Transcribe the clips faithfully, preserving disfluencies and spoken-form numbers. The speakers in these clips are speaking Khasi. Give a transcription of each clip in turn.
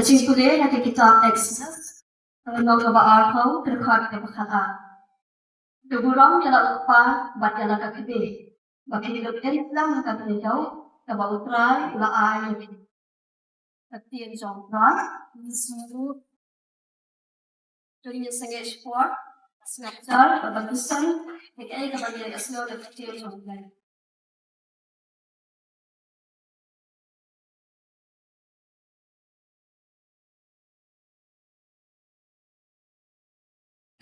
Jingpule na ka kitab Exodus, ka lynnong kaba arphew, ka dkhot kaba khatar. To burom ïa la u kpa bad ïa la ka kmie, ba phi lut ïa la ka kmie kaba U Trai u la ai ïa phi. Ka ktien jong U Trai. Ngi sngewthuh. To ngin sngewthuh, sngewthuh, ba ba tusan, ïa kaei kaba ngi ïa sngewthuh na ka ktien jong U Blei.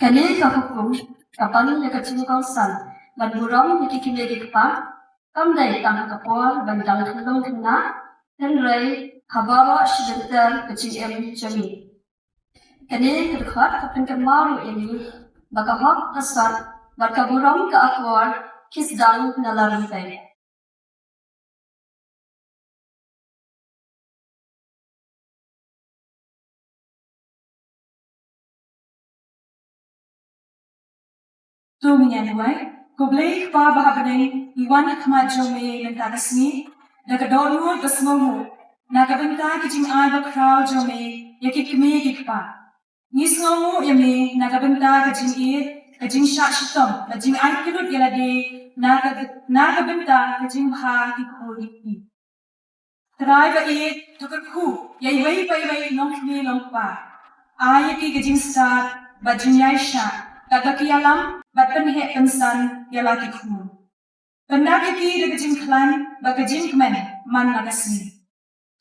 Kane ka hukum ka ban ïa ka jingkongsan ban burom ïa ki kmie ki kpa, kam dei tang ha ka por ban dang khyllung khynnah, hynrei ha baroh shi bynta ka jingim jong ngi. Kane ka dkhot ka pynkynmaw ruh ïa ngi ba ka hok ka sot bad ka burom ka akor ki sdang na la ryntei. To ngin ïa duwai. Ko Blei Kpa ba ha bneng, ngi wan ha khmat jong me mynta ka sngi da ka dohnud ba sngewbha na ka bynta ka jingai bakhraw jong me ïa ki kmie ki kpa. Ngi sngewnguh ïa me na ka bynta ka jingïeit, ka jingshah shitom, ka jingai kyrut ïa lade na ka, na ka bynta ka jingbha ki khun ki kti. Trai ba ïeit, to kyrkhu ïa iwei pa iwei nongkmie nongkpa. Ai ïa ki ka jingstad bad jingïaishah, katba ki ïalam bad pynheh pynsan ïa la ki khun. Pynda ïa ki da ka jingkhlaiñ bad ka jingkmen man la ka sngi.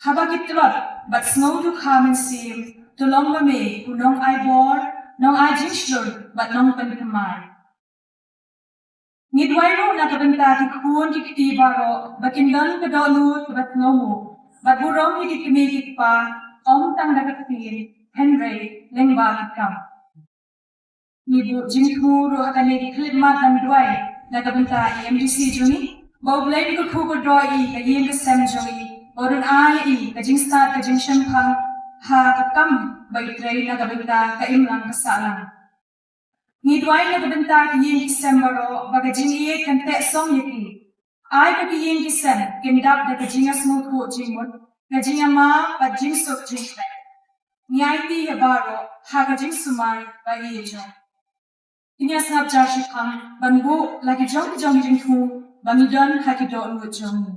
Haba ki tlot bad sngew dukha mynsiem, to long ma me u nongai bor, nongai jingshlur bad nongpynthymmai. Ngi duwai ruh na ka bynta ki khun ki kti baroh ba kin don ka dohnud kaba sngewnguh bad burom ïa ki kmie ki kpa, ym tang da ka ktien, hynrei lyngba ki kam. Ngi buh jingthmu ruh ha kane ka khyllipmat ban duwai na ka bynta i M D C jong ngi, ba U Blei un kyrkhu kyrdoh ïa i, ka ïing ka sem jong i, ba un ai ïa i ka jingstad ka jingshemphang ha ka kam ba i trei na ka bynta ka imlang ka sahlang. Ngi duwai na ka bynta ki ïing ki sem baroh ba ka jingïeit kan teh song ïa ki. Ai ba ki ïing ki sem kin dap da ka jingïasngewthuh jingmut, ka jingïamap bad jingsuk jingpeit. Ngi aiti ïa baroh ha ka jingsumar ba ïeit jong. Ngi ïa sngap jar shiphang ban buh la ki jong ki jong ki jingthmu ba ngi don ha ki dohnud jong ngi.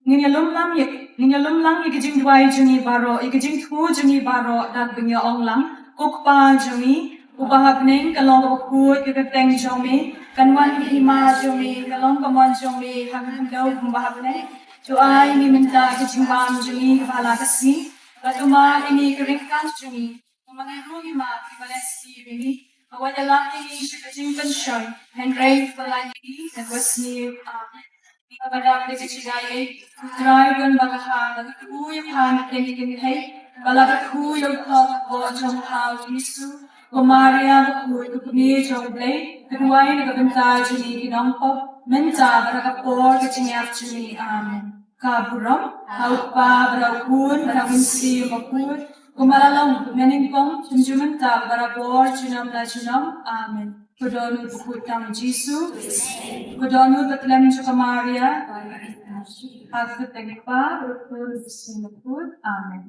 Ngin ïa lum lang ïa, ngin ïa lum lang ïa ki jingduwai jong ngi baroh, ïa ki jingthmu jong ngi baroh, da kaba ngi ong lang: Ko Kpa jong ngi uba ha bneng, kan long kaba khuid ka kyrteng jong me, kan wan ka hima jong me, kan long ka mon jong me ha ka khyndew kumba ha bneng. To ai ïa ngi mynta ka jingbam jong ngi kaba ha la ka sngi, bad to mad ïa ngi ka ryngkat jong ngi, kumba ngi ruh ngi mad ïa kiba leh sniew ïa ngi. Wat ïalam ïa ngi sha ka jingpynshoi, hynrei pyllait ïa ngi na ka basniew. Amen. Ïa kaba dap da ka jingaiei, U Trai u don bakla ha, la kyrkhu ïa pha na ka kynthei, bad la kyrkhu ïa u khlok kaba jong pha U Jisu. Ko Maria bakhuid, ko kmie jong U Blei, to duwai na ka bynta jong ngi ki nongpop, mynta bad ha ka por ka jingïap jong ngi. Amen. Ka burom ha U Kpa bad ha U Khun bad ha U Mynsiem Bakhuid, kumba la long mynnyngkong, shim junom mynta, barabor, junom la junom. Amen. Ko dohnud bakhuid tam Jisu, ko dohnud ba tlem jong ka Maria, ha ka kyrteng U Kpa bad U Khun bad U Mynsiem Bakhuid. Amen.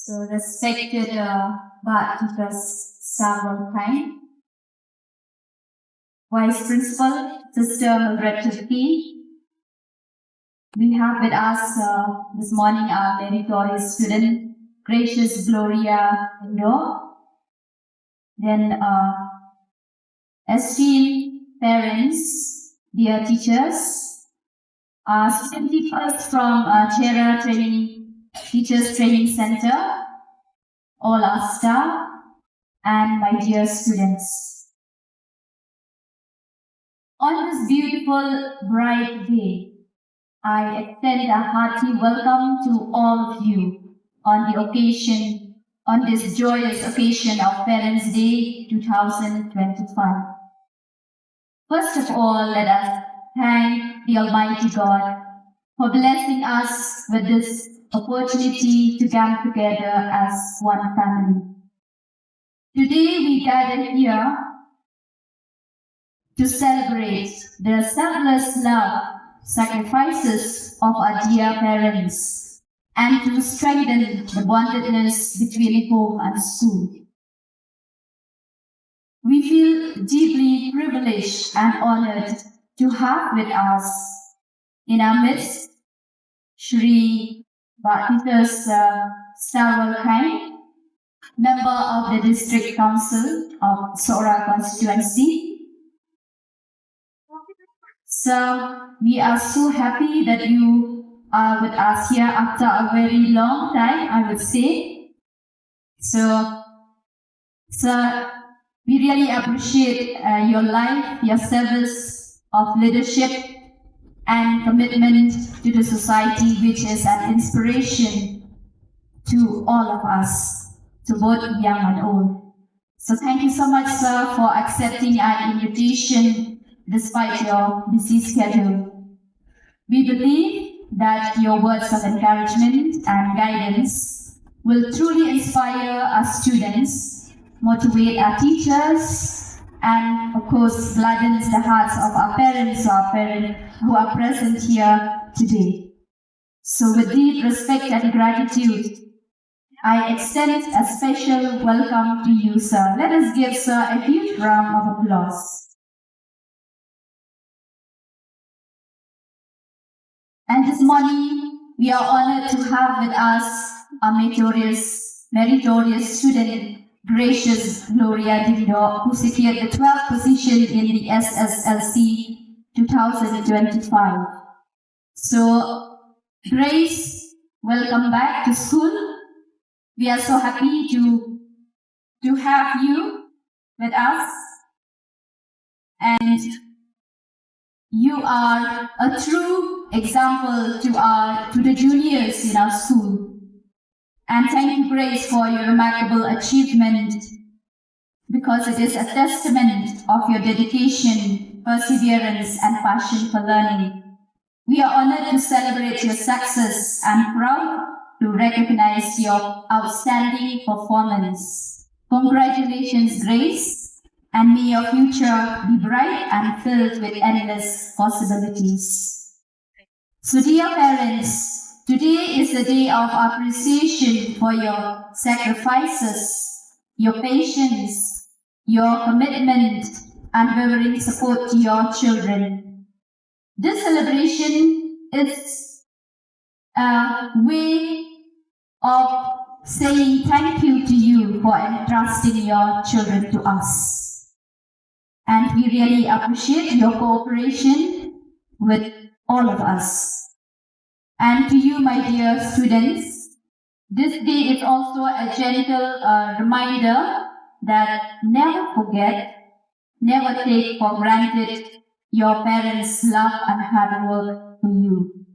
So respected uh, Bah Teacher Starwell Chyne, Vice Principal, Sister Mildred Turkey. We have with us uh, this morning our meritorious student, Gracious Gloria Indo. Then uh, esteemed parents, dear teachers, uh, student teachers from uh, Chera Training Teachers Training Center, all our staff, and my dear students. On this beautiful, bright day, I extend a hearty welcome to all of you on the occasion, on this joyous occasion of Parents' Day two thousand twenty-five. First of all, let us thank the Almighty God for blessing us with this opportunity to come together as one family. Today we gather here to celebrate the selfless love, sacrifices of our dear parents, and to strengthen the bondedness between home and school. We feel deeply privileged and honored to have with us in our midst Shri Bah Teacher uh, Starwell Chyne, member of the District Council of Sohra Constituency. So we are so happy that you are with us here after a very long time, I would say. So, sir, we really appreciate uh, your life, your service of leadership and commitment to the society, which is an inspiration to all of us, to both young and old. So thank you so much, sir, for accepting our invitation despite your busy schedule. We believe that your words of encouragement and guidance will truly inspire our students, motivate our teachers, and of course gladdens the hearts of our parents or our parents who are present here today. So with deep respect and gratitude, I extend a special welcome to you, sir. Let us give sir a huge round of applause. And this morning, we are honored to have with us our meritorious, meritorious student, Gracious Gloria Dindok, who secured the twelfth position in the S S L C two thousand twenty-five. So, Grace, welcome back to school. We are so happy to to have you with us, and you are a true example to our to the juniors in our school. And thank you, Grace, for your remarkable achievement, because it is a testament of your dedication, perseverance, and passion for learning. We are honored to celebrate your success and proud to recognize your outstanding performance. Congratulations, Grace, and may your future be bright and filled with endless possibilities. So, dear parents, today is the day of appreciation for your sacrifices, your patience, your commitment, unwavering support to your children. This celebration is a way of saying thank you to you for entrusting your children to us. And we really appreciate your cooperation with all of us. And to you, my dear students, this day is also a gentle uh, reminder that never forget, never take for granted your parents' love and hard work for you.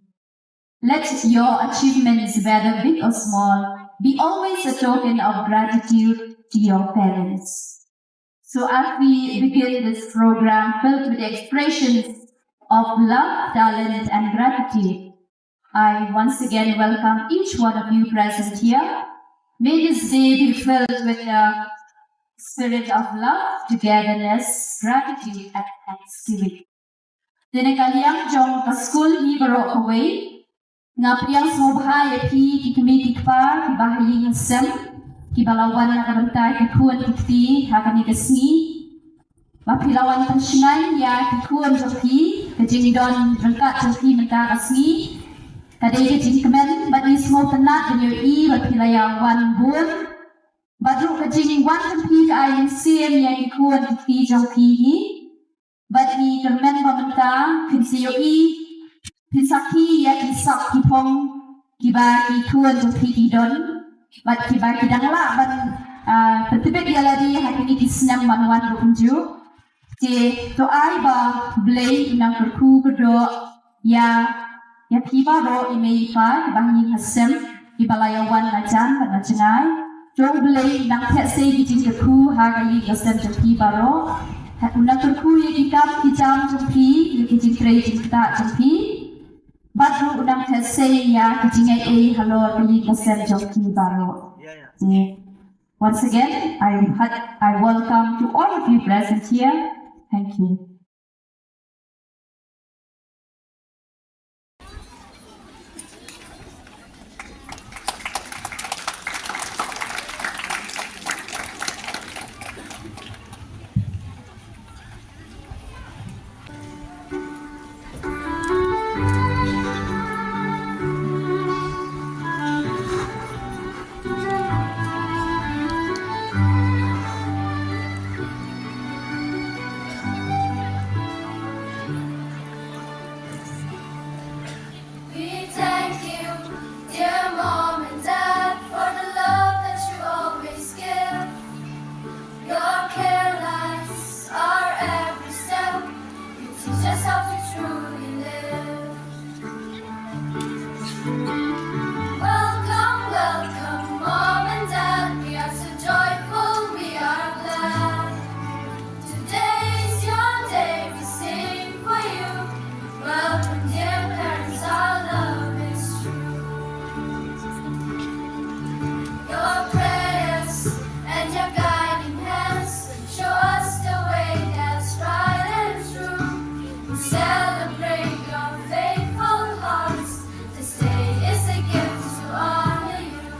Let your achievements, whether big or small, be always a token of gratitude to your parents. So as we begin this program filled with expressions of love, talent, and gratitude, I once again welcome each one of you present here. May this day be filled with a spirit of love, togetherness, gratitude, and thanksgiving. Te na ka liang jong ka skul hi baroh kawei, nga pdiang sngewbha ïa phi ki kmie ki Pa, kiba ha ïing ha sem, kiba la wan na ka bynta ki khun ki kti ha kane ka sngi. Ba phi la wan pynshngaiñ ïa ki khun jong phi, ka jingdon ryngkat jong phi mynta ka sngi. Ka dei ka jingkmen bad ngi sngewtynnat ban ïohi ba phi la ïa wan bun. Bad ruh ka jingwan jong phi ka ai mynsiem ïa ki khun ki kti jong phi hi. Bad ngi kyrmen ba mynta phin sa ïohi, phin sakhi ïa ki sap ki phong kiba ki khun jong phi ki don. Bad kiba ki dang lah ban, ah, pyntbit ïa lade ha kine ki snem ban wan ruh kumjuh. Te to ai ba U Blei un nang kyrkhu kyrdoh ïa, ïa phi baroh i mei i pa, kiba ha ïing ha sem, kiba la ïa wan na jan bad na jngai. To U Blei un nang theh sei ki jingkyrkhu ha ka ïing ka sem jong phi baroh. Ha, un nang kyrkhu ïa ki kam ki jam jong phi, ïa ki jingtrei jingktah jong phi. Bad ruh un nang theh sei ïa ki jingaiei halor ka ïing ka sem jong phi baroh. Te, once again, I, I welcome to all of you present here. Thank you. We thank you, dear Mom and Dad, for the love that you always give. Your care lights our every step. You teach us how to truly live. Welcome, welcome, Mom and Dad. We are so joyful, we are glad. Today's your day, we sing for you. Welcome, dear parents, our love is true. Your prayers and your guiding hands show us the way that's right and true. We celebrate your faithful hearts. This day is a gift to honor you.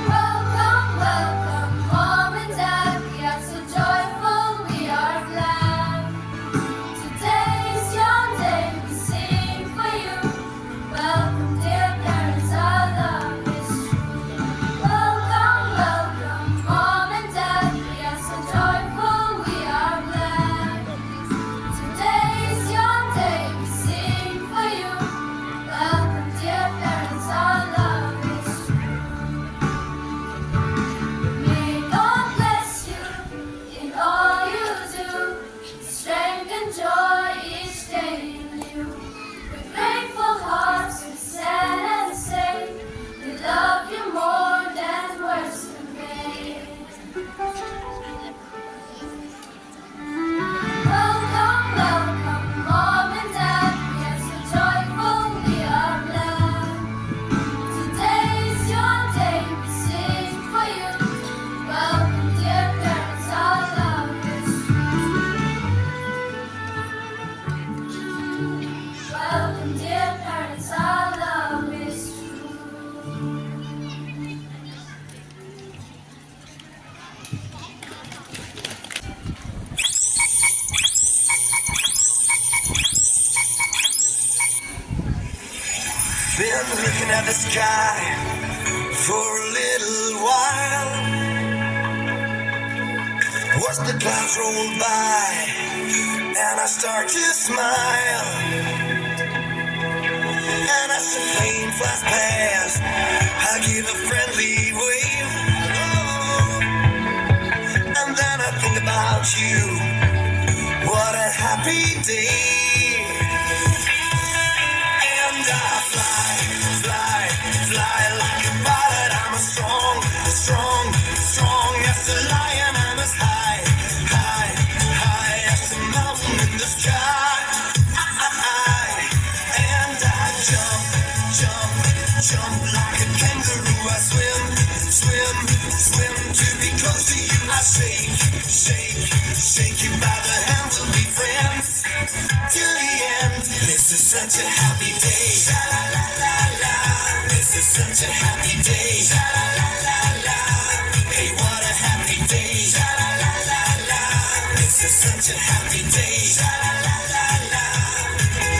Welcome, welcome, Mom and Dad. We are so joyful, we are glad. Today's your day, we sing for you. Welcome, dear parents, our love is true. Welcome, welcome, Mom and Dad. We are so joyful, we are glad. Today's your day, we sing for you. Welcome, dear parents, our love is true. May God bless you in all you do. Strength and joy each day in you. With grateful hearts we stand and say, we love you more than words convey. Welcome, welcome, Mom and Dad. We are so joyful, we are glad. Today's your day, we sing for you. Welcome, dear parents, our love is true. Welcome, dear parents, our love is true. Been looking at the sky for a little while. Watch the clouds roll by and I start to smile. And as the plane flies past, I give a friendly wave. Hello. And then I think about you. What a happy day. And I fly, fly, fly like a pilot. I'm as strong, strong, strong as a lion. I'm as high, high, high as a mountain in the sky. I, I, I, and I jump, jump, jump like a kangaroo. I swim, swim, swim to be close to you. I shake, shake, shake you by the hand. We'll be friends till the end. This is such a happy day. Sha la la la la. Such a happy day. Sha la la la la. Hey, what a happy day. Sha la la la la. This is such a happy day. Sha la la la la.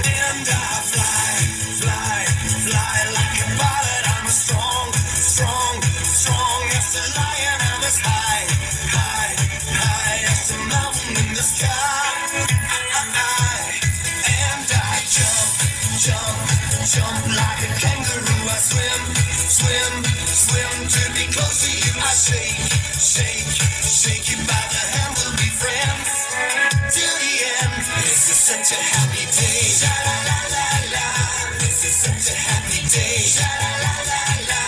And I fly, fly, fly like a bird. I'm as strong, strong, strong as a lion. I'm as high, high, high as a mountain in the sky. I, I, I, and I jump, jump, jump like a kangaroo. I swim, swim, swim to be close to you. I shake, shake, shake you by the hand. We'll be friends till the end. This is such a happy day. Sha la la la la. This is such a happy day. Sha la la la la.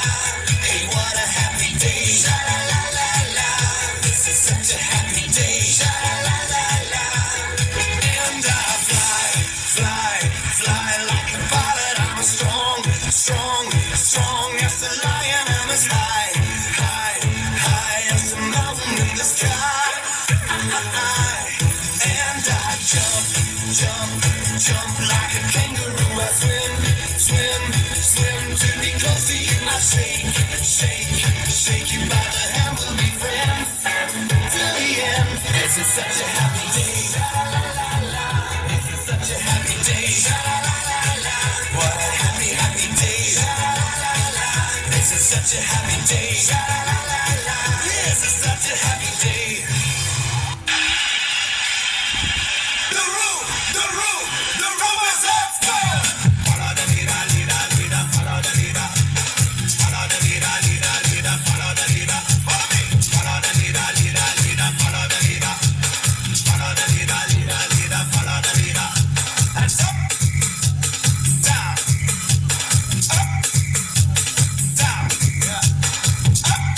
Hey, what a happy day. Sha la la la la. This is such a happy day. Sha la la la la. And I fly, fly, fly like a bird. I'm as strong, strong, strong as a lion. I'm as high, high, high as a mountain in the sky. And I jump, jump, jump like a kangaroo. I swim, swim, swim to be close to you. I shake, shake, shake you by the hand. We'll be friends till the end. This is such a happy day. Sha la la la la. This is such a happy day. Sha la la la la. What a happy, happy day. Sha la la la la. This is such a happy day. Sha la la la la. This is such a happy day. The room, the room, the room is on fire. Follow the leader, leader, leader, follow the leader. Follow the leader, leader, leader, follow the leader. Follow me. Follow the leader, leader, leader, follow the leader. Follow the leader, leader, leader, follow the leader. Hands up, down, up, down, yeah, up.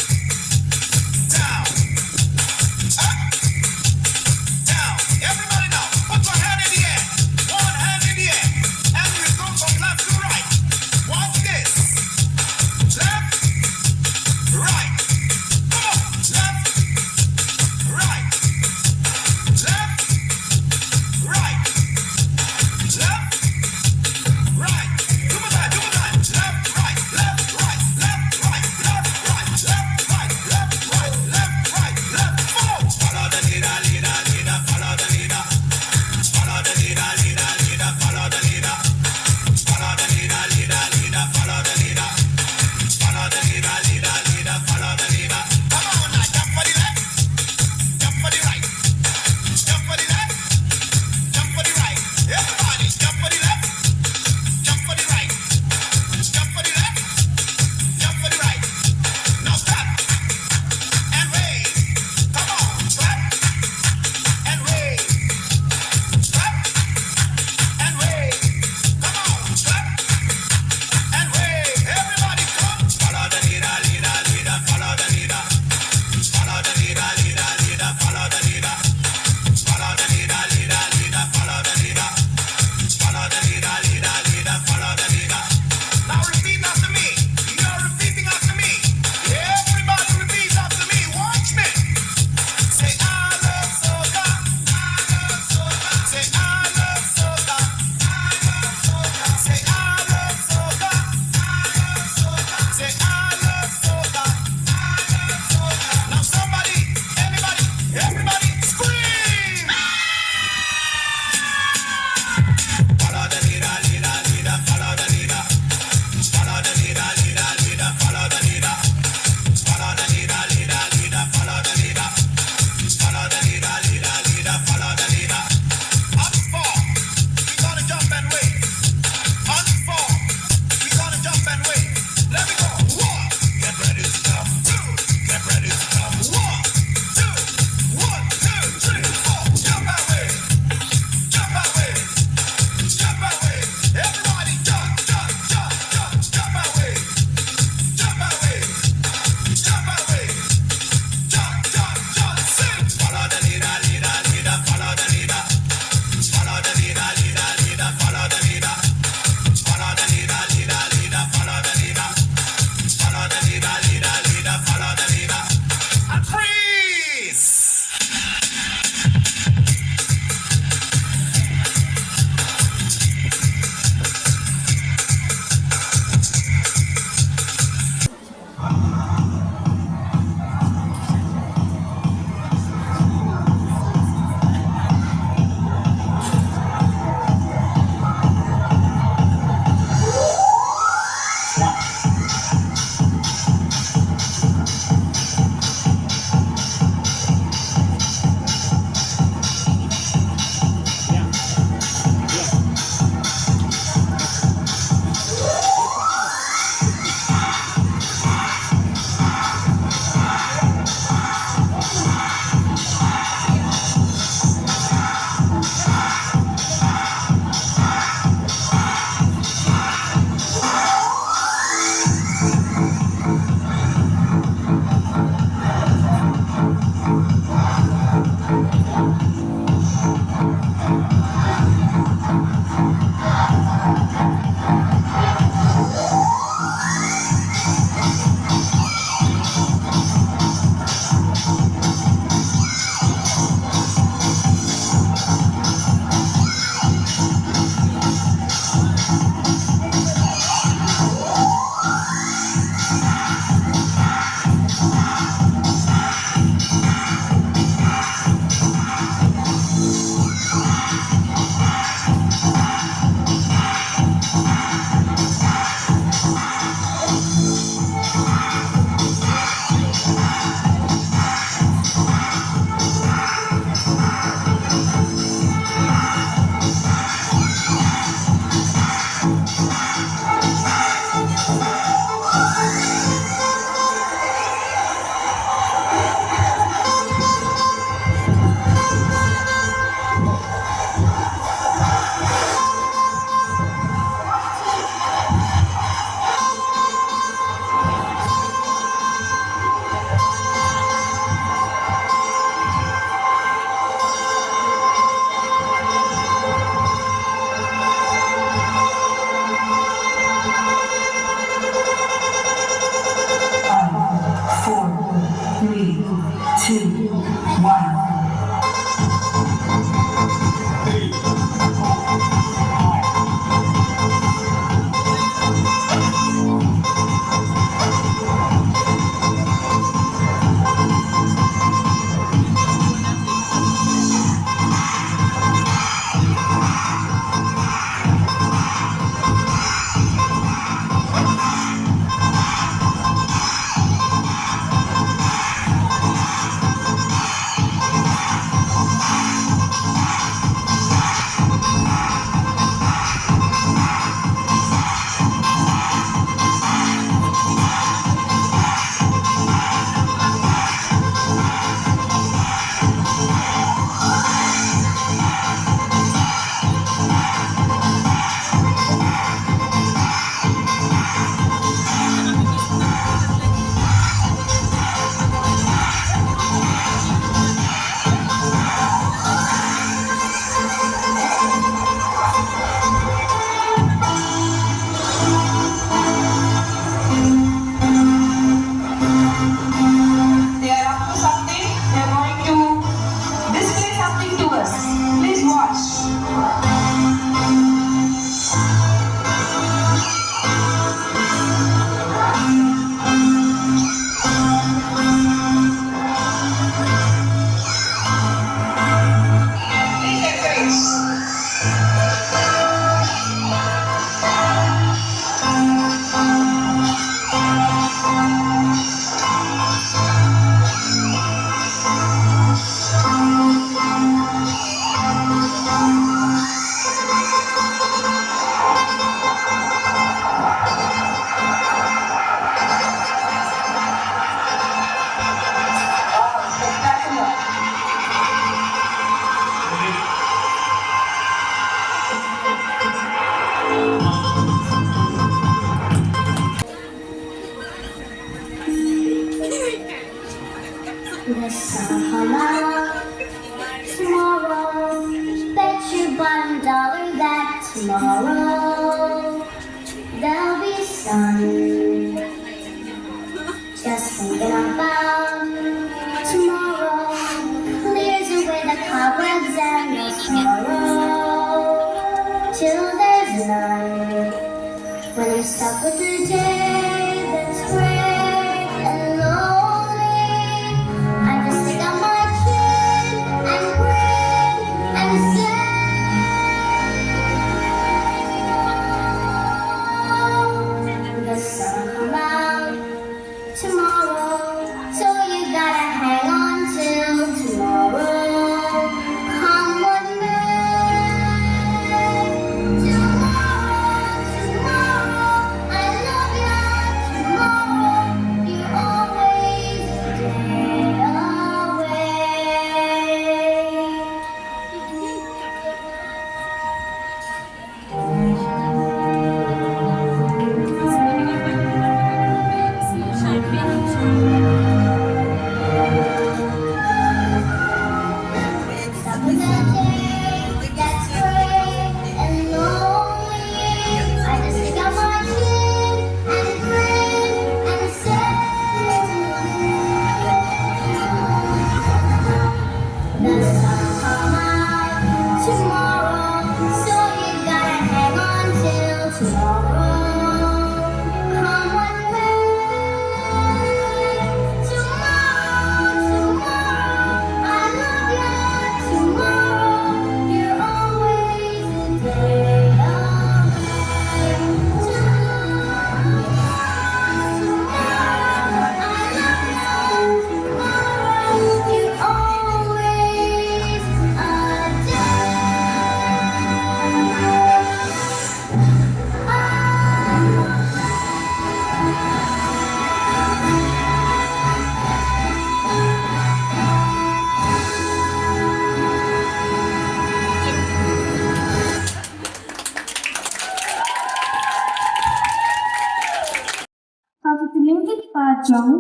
jong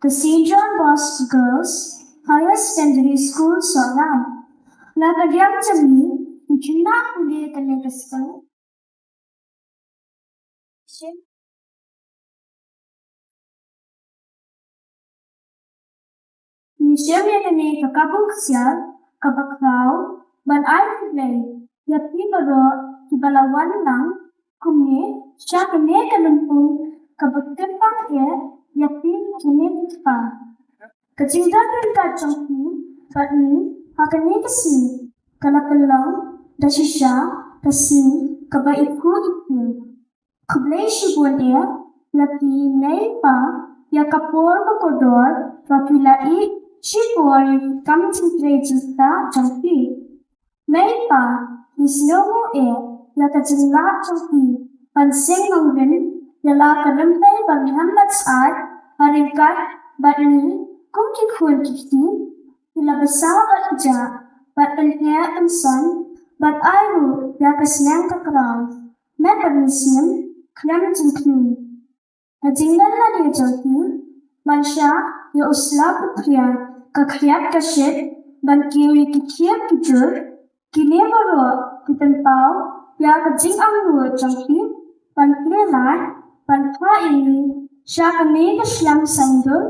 ka Saint John Bosco Girls Higher Secondary School Sohra. La ka liang jong ngi, ngi khynnah pule kane ka skul. Ngi shim ïa kane ka kabu ksiar kaba khraw ban ai khublei ïa phi baroh kiba la wan lang kumne sha kane ka lympung kaba kyrpang eh ïa phi kine ki kpa. Ka jingdon ryngkat jong phi bad ngi ha kane ka sngi ka la pynlong da shisha ka sngi kaba ikhuh ikhun. Khublei shibun eh ïa phi mei pa ïa ka por ba kordor ba phi la ïeh shipor ïa ki kam jingtrei jingktah jong phi. Mei pa, ngi sngewnguh eh ïa ka jinglah jong phi ban seng nongrim ïa la ka rympei ba ngam mat syaid ha ryngkat bad ngi kum ki khun ki kti. Phi la bsa bad kjat bad pynheh pynsan bad ai ruh ïa ka seng ka kraw. Met bad mynsiem khlem jingkhih. Ka jingleh lade jong phi ban shah ïa u slap u khriat ka khriat ka shit ban kiew ïa ki khiep ki jur. Kine baroh ki pynpaw ïa ka jingangnud jong phi ban plie lad ban phah ïa ngi sha kane ka shlem saiñdur.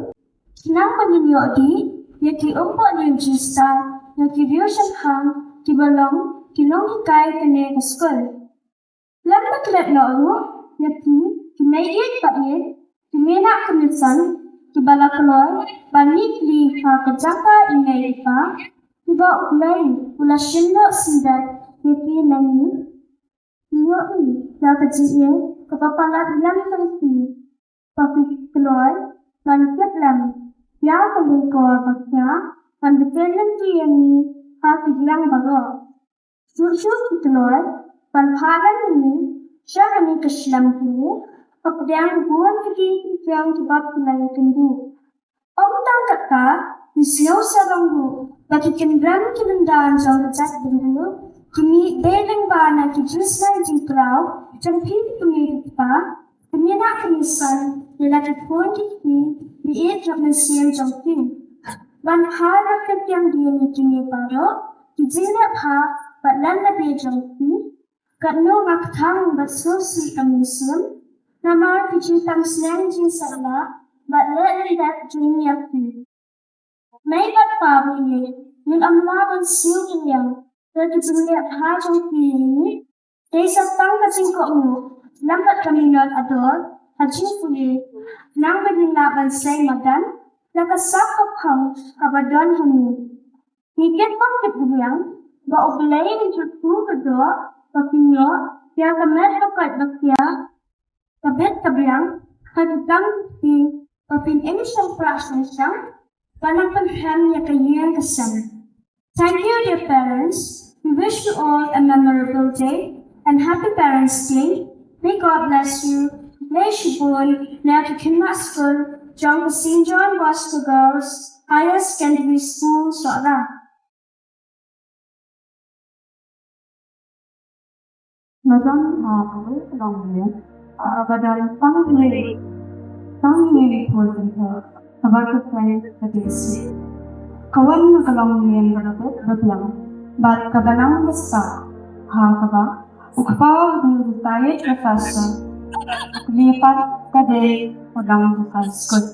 Khnang ba ngin ïoh dih ïa ki umpoh lieng jingstad na ki riew shynrang kiba long ki nonghikai kane ka skul. Lem bad klet noh ruh ïa phi ki mei ïeit pa ïeit, ki mei nah ki mei san, kiba la kloi ban mih pli ha ka jaka i mei i pa, kiba U Blei u la shim noh sngewbha ïa phi na ngi. Ngi ïohi ïa ka jingim kaba palat ïa phi, ba phi kloi ban kit lem ïa ka lyngkor ba khia ban bteng lynti ïa ngi ha ki liang baroh. Shuh shuh phi kloi ban phah lem ïa ngi sha kane ka shlem pule, hapdeng bun ki dieng ki dieng kiba phi la ïakynduh. Ym tang katta, ngi sngew sarong ruh ba ki kynrem ki lyndan jong ka jaitbynriew ki mih dei lyngba na ki jingsneng jingkraw jong phi ki kmie ki kpa, ki mei nah ki mei san, ïa la ki khun ki kti, ki ïeit bad mynsiem jong phi. Ban phah ïa ka kyrteng dien ïa kine baroh ki jingleh bha bad lad lade jong phi. Katno nga kthang bad sngewsih ka mynsiem namar ki jingtang sneng jingsalah bad leh lyndet jong ngi ïa phi. Mei bad pa ba ïeit, ngin ym lah ban siew ïa ki jingleh bha jong phi ïa ngi. Dei sa tang ka jingkohnguh lem bad ka minot ador ha jingpule, khnang ba ngin lah ban sei madan ïa ka sap ka phong kaba don ha ngi. Ngi kyrpad kyrpad biang ba U Blei un kyrkhu kyrdoh ba phin ïoh ïa ka met ba koit ba khia, ka bit ka biang, ka jingtang ki, ba phin ïeng shaphrang shaphrang, ba nang pynrem ïa ka ïing ka sem. Thank you, dear parents. We wish you all a memorable day and happy Parents' Day. May God bless you. Khublei shibun na ki khynnah skul jong ka Saint John Bosco Girls Higher Secondary School, Sohra. Nga don ha kawei ka longïing kaba don tang hynrei, tang hynrei khun jingeh kaba kyrteng ka Daisy. Ka wan na ka longïing kaba biang bad kaba nang bsa ha kaba u kpa u dei u retired professor, u kmie pat ka dei u nonghikai skul.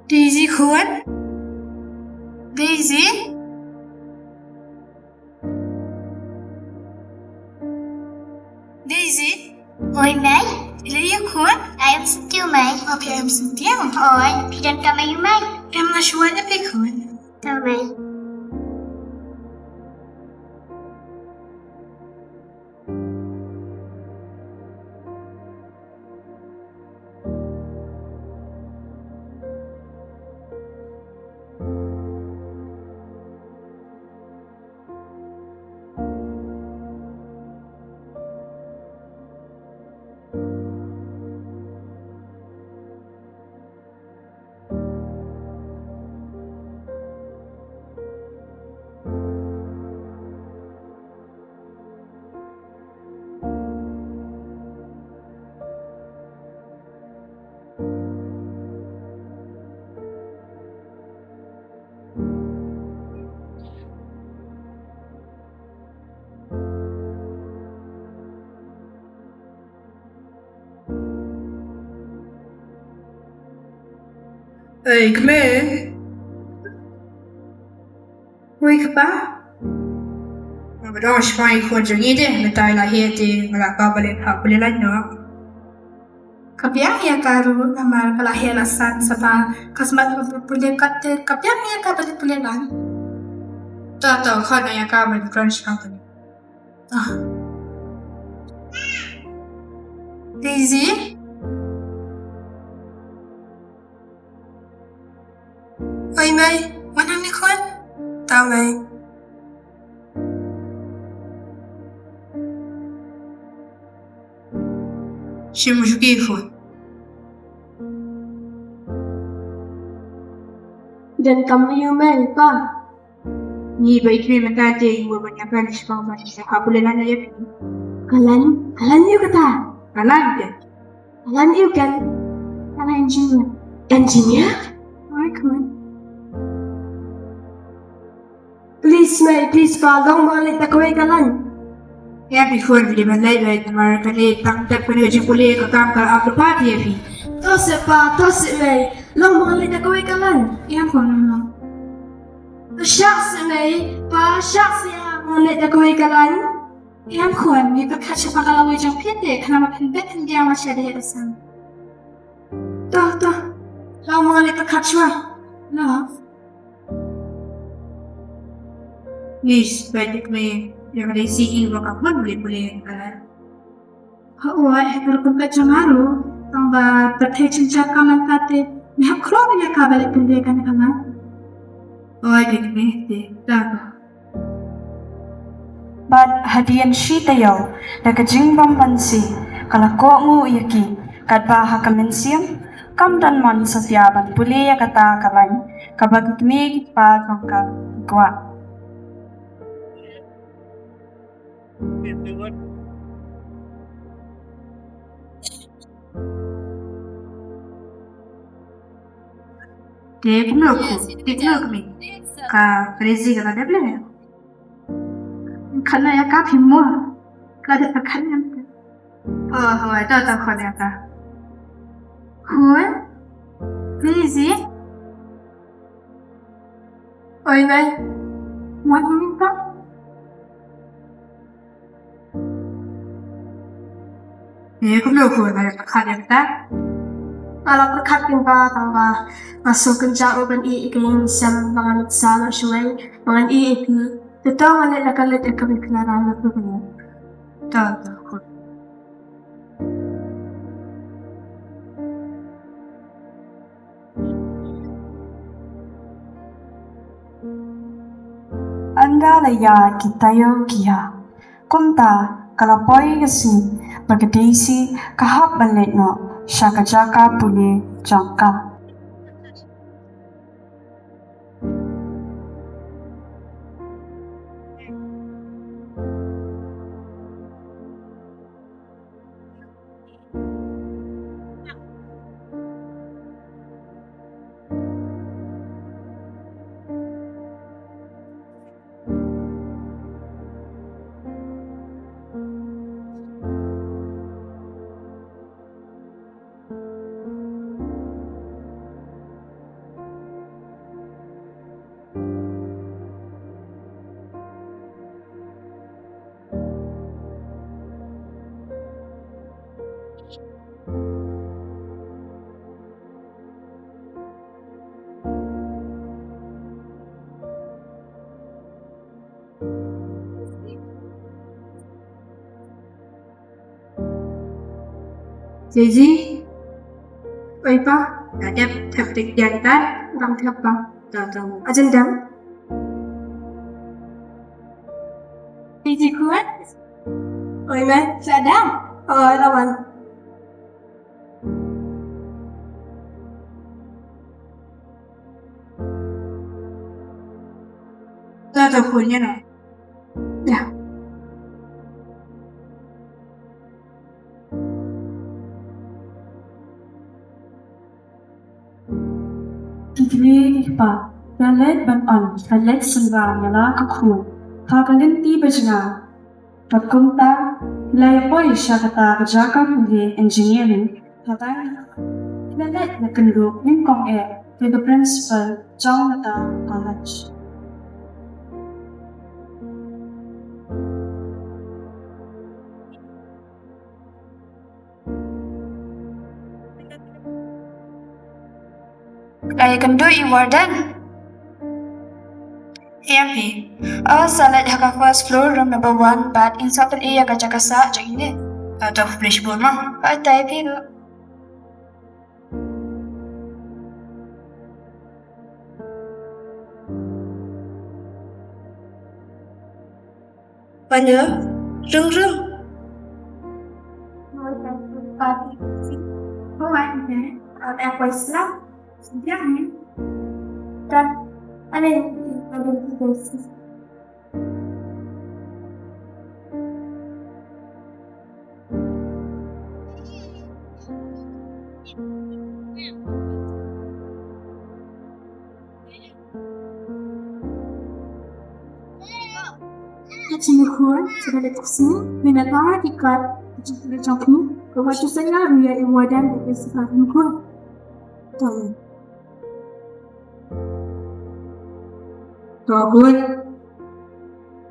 Daisy khun? Daisy? Daisy? Oi mei, phi la ïoh khun? Ai ym sngewthuh mei. Oh, phi ym sngewthuh? Oi, phi don kamai mei? Em, nga shu wad ïa phi khun. To mei. Ei, kmie. Ui, kpa. Nga ba dang shpai khun jong ngi de, mynta i la heh te nga la kaba leit ha pule laiñ noh. Ka biang ïa ka ruh namar ka la heh la san saba ka smat ba pule kat te ka biang ïa ka ba leit pule laiñ. To to khun ïa ka ba leit kren sha ka. Ah. Daisy. Oi mei, wan hangne khun. To mei. Shim u shuki khun. Donkam ïa u mei pa. Ngi ba i kmie mynta te ngi ba ban ïa pynshong ba shisha ha pule laiñ ïa phi. Ka laiñ, ka laiñ ïa kata. Ka laiñ te. Ka laiñ ïa u Ken. Ka laiñ engineer. Engineer? Oi khun. Please mei, please pa, long ba leit da kawei ka laiñ. Ïa phi khun phi dei ban leit, leit namar kane tang tep kane jingpule ka kam ka ap lypa ïa phi. To seh pa, to seh mei. Long ba leit da kawei ka laiñ. Ïa khun long. To shah seh mei, pa shah seh ïa ba leit da kawei ka laiñ. Ïa khun, ngi pyrkhat sha ba ka lawei jong phi te, khnang ba phin bit phin biang ma sha dei da sang. To, to. Long ba ngi pyrkhat shuwa. Love. Please, ba dik me, ïa ka dei si ïa ba ka khun pule pule ka laiñ. Hooid, ha ka rukom ka jong nga ruh, tang ba pyrthei jingïaid ka mynta te, ngi hap khroh ïa ka ba leit pynbiang kane ka laiñ. Hooid, dik me te, ta ka. Bad hadien shi taïew, da ka jingbym banse, ka la kohnguh ïa ki, katba ha ka mynsiem, kam don mon satia ban pule ïa kata ka laiñ, kaba ki kmie ki kpa jong ka ki kwah. Te kumno ko, te kumno kmie. Ka crazy ka la dep leh. Khana ïa ka phi mo. Ka dep ka khana. Oh, hooid, to, to, khun ïa ka. Khun? Crazy? Oi, nai. Wan uni pa. Eh, kumno khun, nga la pyrkhat ïa kata. Nga la pyrkhat kein pa, tang ba nga sngewkynjah ruh ban ïeh ïa ka jingshem ba ngan ïeit sa noh shuwei, ba ngan ïeh ïa phi. Te to ngan leit la ka leit ïa ka bynta na rang na tu. To, to khun. Ynda la ïaid ki taïew ki ïa. Kumta ka la poi ka sngi ba ka Daisy ka hap ban leit noh sha ka jaka pule jong ka. Jiji. Oi pa, da dep thep tik dian kan, dang thep pa. Da da. Ajan dang. Jiji kuat. Oi me, sa dang. Oi lawan. Ta ta khun ïa na. Ïa. Ki kmie ki kpa, ïa leit ban ong, ïa leit sngewbha ïa la ka khun. Ha ka lynti ba jngai. Bad kumta, la ïa poi sha kata ka jaka pule engineering. Bye bye. Naleit na kynduh nyngkong eh ïa ka principal jong kata ka college. Ka ïakynduh ïa i warden. Ïa phi. Oh, sa leit ha ka first floor, room number one, bad in sa pyn-i ïa ka jaka sah jong ine. Ah, to phi shu bun ma. Ai tai phi. Pynïoh, rung rung. Ka jingmyrkhun, ka leh ka sngi, mynta ki kat, ka jingkyrkhu jong phi, ka wat ju sngewbha ruh ïa i warden da ka sngewbha myrkhun. To. To khun.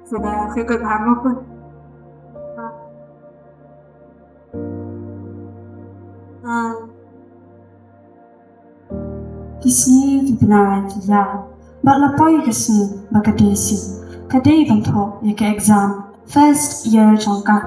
Sngewbha kyrkhu ha myrkhun. Ah. Ki sngi ki bnai ki ïaid, bad la poi ka sngi ba ka Daisy ka dei ban thoh ïa ka exam first year jong ka.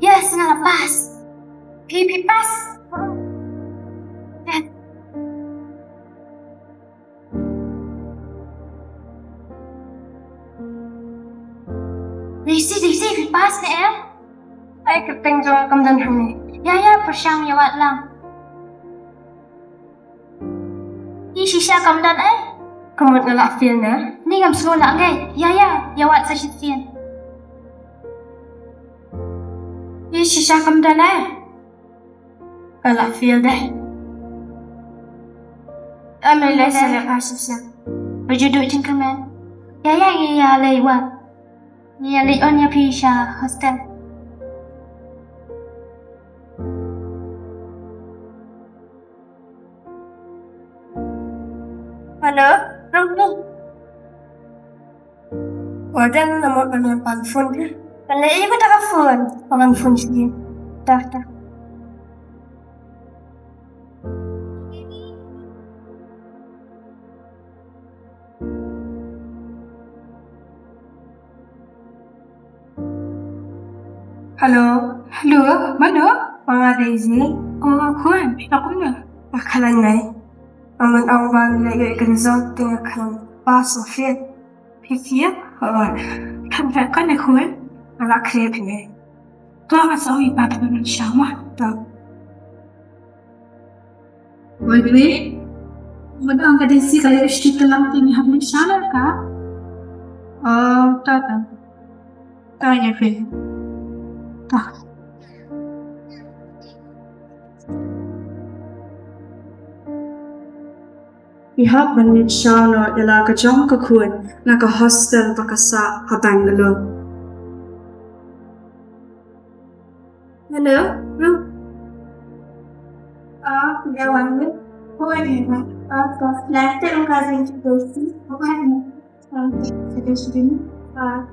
Yes, nga la pass. Phi, phi pass. Yes. Daisy, Daisy, phi pass ne em? Ai, kyrteng jong nga kam don hangne. Ïa, ïa, pyrshang ïa wad lang. Ïa shisha kam don eh. Ka mut nga la fail ne? Ni ngam sngew lah ngai. Ïa, ïa, ïa wad sa shisien. Ïa shisha kam don eh. Ka la fail dei. Am le sa le ka shisha. Ba ju duh jingkyrmen. Ïa, ïa, ïa, ïa lei wad. Ïa lei on ïa phi sha hostel. Hello, Rangni. Warden, namar ban wan pan phone. Pynleit ïa kata ka phone. Pan phone sini. Dah, dah. Hello. Hello, mano? Nga Daisy. Oh, khun, phi dang kumno? Nga khlaiñ nai. Nga mut ong ba ngi la ïoh ïa ka result te nga khlaiñ pass or fail. Phi fail? Oh. Khlaiñ fail kane khun. Nga la khreh phi nai. To nga sa ïohi ba phi mynshuwa mo. To. Wei, wei. Mut ong ka Daisy ka leit sha ka lang te ngi hap leit sha ka. Oh, ta ta. Ta ïa phi. Ta. Ngi hap ban shaw noh ïa la ka jong ka khun na ka hostel ba ka sah ha Bangalore. Hello, Ruth. Ah, ya wan. Ko ni ma. Ah, ko flat te ka jing ki dosi. Ko ni. Ah, ko ni. Ah.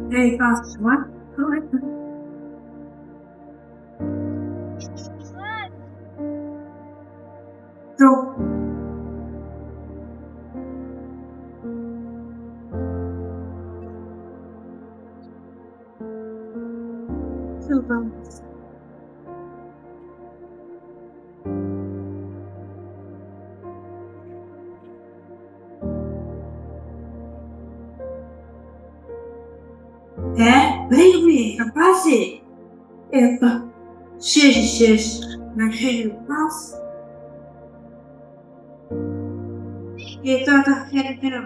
Hey, fast one. Go. Super. Eh, baby, ka pasi. Eh, pa. Sis, sis, na sis pas. Ito ta ken pero.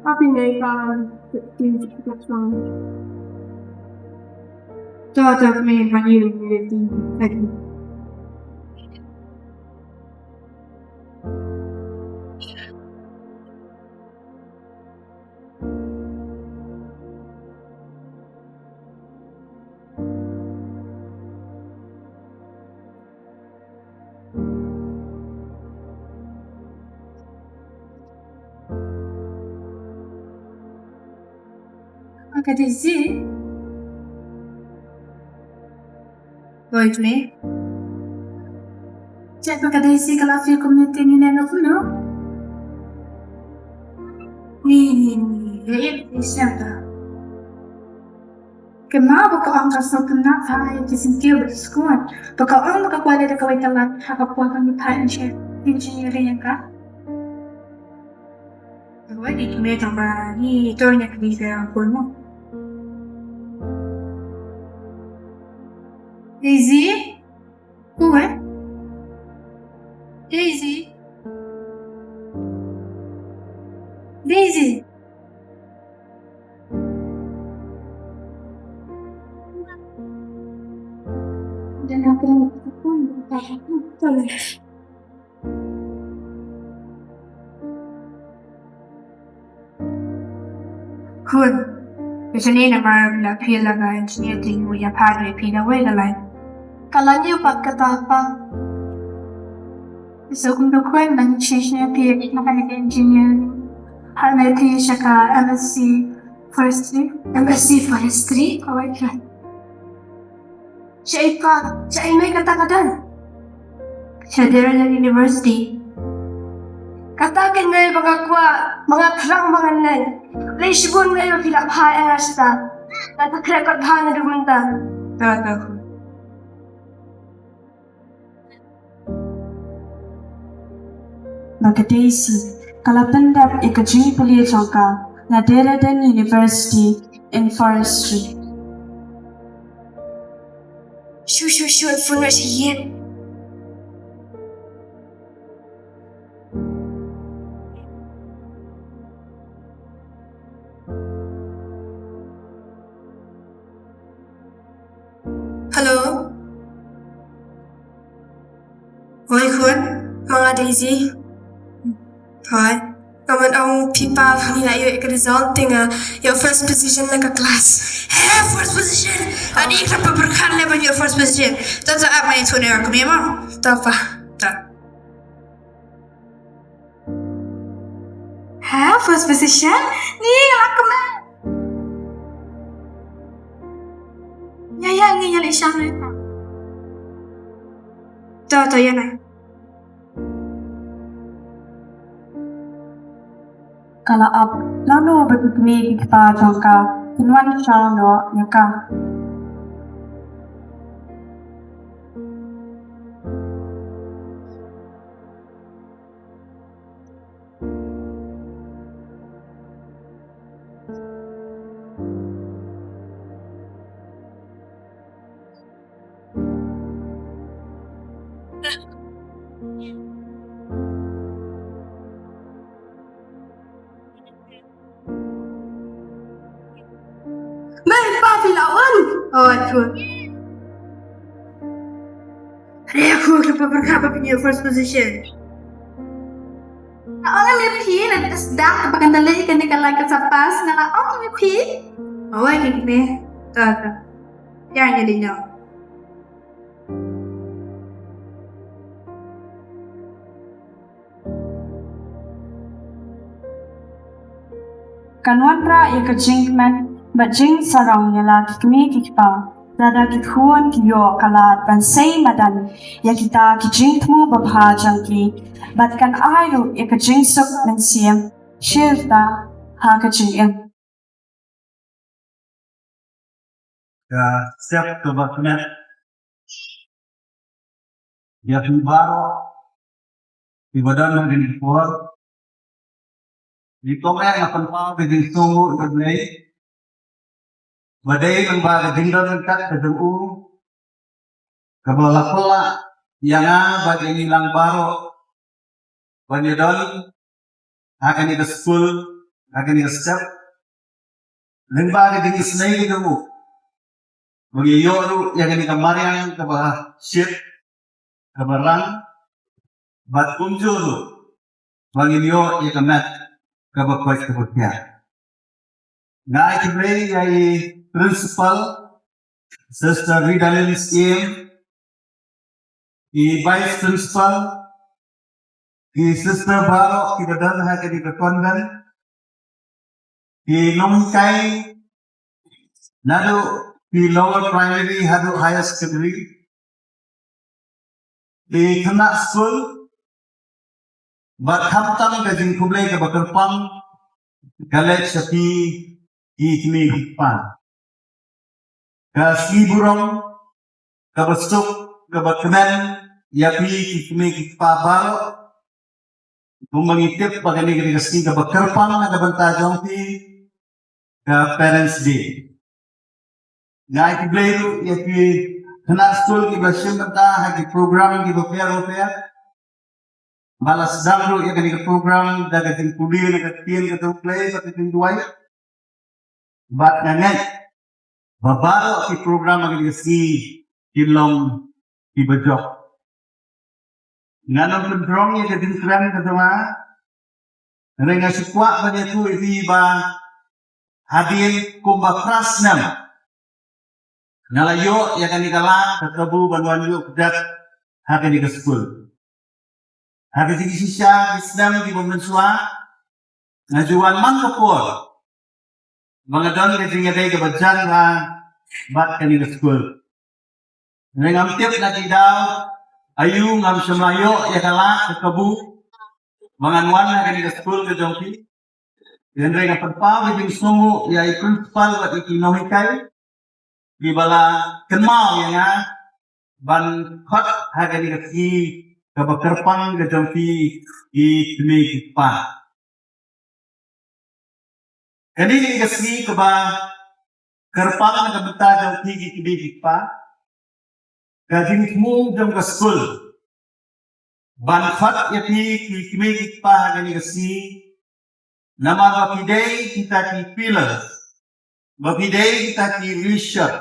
Happy New Year, Christmas. Tata me mani. Ka Daisy. Wait me. Check ka Daisy ka la fi community ni ne no kuno. Ni ni ni. Ni ni ni. Kynmaw ba ka ong ka sngewtynnat ha ïa ki syntiew bad ki skul. Ba ka ong ba ka kwah leh da kawei ka lad ha ka por ba ngi phai engineering ïa ka. Kawei ki kmie tang ba ngi to ïa ka bynta ong kynmaw. Daisy? Who, eh? Daisy? Daisy? Khun, ka jani namar la phi la nga engineer te ngi ïa phah ïa phi na wei ka lai. Ka la ñiew pat kata pa. So kum da khun nang change ïa phi na ka engineer. Ha na phi sha ka M S C forestry. M S C forestry? Kawei ka. Sha i pa, sha i mei kata ka don? Sha Dehradun University. Kata keiñ mei ba nga kwah, ba nga thrang ba ngan leit. Lei shibun mei ba phi la phah ïa nga shata. Nga ta khreh kot bha naduh mynta. Ta ta. Ba ka Daisy ka la pyndep ïa ka jingpule jong ka na Dehradun University in Forestry. Shu shu shu, phone ruh sha ïing. Hello. Hoi khun, ma nga Daisy. Hoi. Nga mut ong phi pa ba ngi la ïoh ïa ka result te nga ïoh first position na ka class. He, first position. Ani ka pa pyrkhat leh ban ïoh first position. Ta ta, ap ma ïa thune ka kmie mo. Ta pa. Ta. Ha, first position? Ni nga la kmen. Ïa ïa ngi ïa leh shang ne. To to ïa na. Ka la ap lano ba ki kmie ki kpa jong ka kin wan shaw noh ïa ka. Papi lawan. Oh, aku. Are aku ke pepperkhat ba pynïoh first position. Nga ong ïa phi, na sdang ba kan da leh kane ka lai ka sa pass, nga la ong ïa phi. Awai, kine. Ta, ta. Ïa, ïa, ïa. Kan wanrah ïa ka jingkmen bad jingsarong ïa la ki kmie ki kpa, lada ki khun ki ïoh ka lad ban sei madan ïa kita ki jingthmu babha jong ki, bad kan ai ruh ïa ka jingsuk mynsiem shirta ha ka jingim. Ka step kaba kmen ïa phi baroh kiba don ha kane ka por. Ngi tong eh nga pynpaw ka jingsngewnguh ïa U Blei ba dei lyngba ka jingdon ryngkat ka jong u kaba la pynlah ïa nga bad ïa ngi lang baroh ban ïadon ha kane ka skul, ha kane ka step. Lyngba ka jingisynei ka jong u ba ngi ïoh ruh ïa kane ka mariang kaba shit, kaba rang, bad kumjuh ruh ba ngin ïoh ïa ka met kaba koit kaba khiah. Nga ai khublei ïa i principal, Sister Ridalyn Syiem, i vice principal, i sister baroh kiba don ha kane ka convent, i nonghikai naduh i lower primary haduh higher secondary, i khynnah skul, bad khamtam ka jingkhublei kaba kyrpang ka leit sha phi ki kmie ki kpa. Ka sngi burom kaba suk kaba kmen ïa phi ki kmie ki kpa baroh. Kumba ngi tip ba kane ka dei ka sngi kaba kyrpang na ka bynta jong phi, ka Parents Day. Nga ai khublei ruh ïa ki khynnah skul kiba shim bynta ha ki program kiba pher bapher. Ba la sdang ruh ïa kane ka program da ka jingpule na ka ktien ka jong U Blei bad ka jingduwai. Bad nga ngeit ba baroh ki program ha kane ka sngi kin long kiba jop. Ngan ym pynjrong ïa ka jingkren ka jong nga. Hynrei nga shu kwah ban ïathuh ïa phi ba hadien kumba phra snem nga la ïoh ïa kane ka lad ka kabu ban wan ïuh kjat ha kane ka skul. Ha ka jingshisha ki snem kiba mynshuwa nga ju wan man ka por ba nga don ka jingïadei kaba jan bha bad kane ka skul. Hynrei ngam tip na ki daw aïu ngam shym la ïoh ïa ka lad ka kabu ba ngan wan ha kane ka skul ka jong phi. Hynrei nga pynpaw ka jingsngewnguh ïa i principal bad ïa ki nonghikai kiba la kynmaw ïa nga ban khot ha kane ka sngi kaba kyrpang ka jong phi ki kmie ki kpa. Kane ka dei ka sngi kaba kyrpang na ka bynta jong phi ki kmie ki kpa. Ka jingthmu jong ka skul ban khot ïa phi ki kmie ki kpa ha kane ka sngi, namar ba phi dei kita ki pillars, ba phi dei kita ki rishot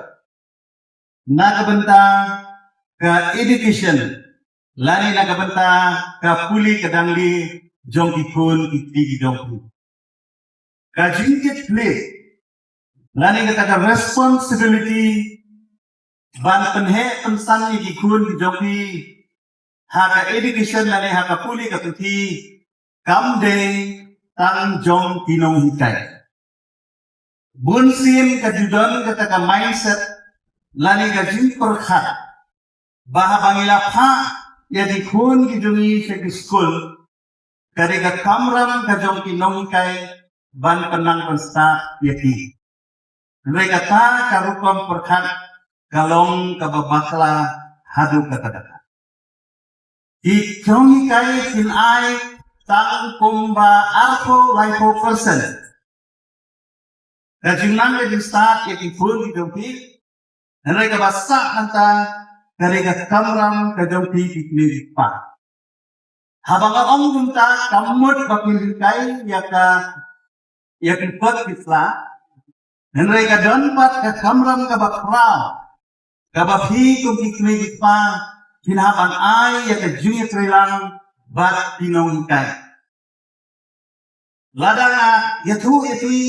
na ka bynta ka education lane na ka bynta ka pule ka dangli jong ki khun ki kti ki jong phi. Ka jingkit khlieh lane kata ka responsibility ban pynheh pynsan ïa ki khun ki jong phi ha ka education lane ha ka pule ka puthi kam dei tang jong ki nonghikai. Bun sien ka ju don kata ka mindset lane ka jingpyrkhat ba haba ngi la phah ïa ki khun ki jong ngi sha ki skul, ka dei ka kamram ka jong ki nonghikai ban pynnang pynstad ïa ki. Hynrei kata ka rukom pyrkhat ka long kaba bakla haduh katta katta. Ki nonghikai kin ai tang kumba arphew laiphew percent ka jingnang ka jingstad ïa ki khun ki jong phi. Hynrei kaba sah mynta ka dei ka kamram ka jong phi ki kmie ki kpa. Haba nga ong kumta kam mut ba phin hikai ïa ka, ïa ki kot ki sla. Hynrei ka don pat ka kamram kaba khraw kaba phi kum ki kmie ki kpa phin hap ban ai ïa ka jingïatreilang bad ki nonghikai. Lada nga ïathuh ïa phi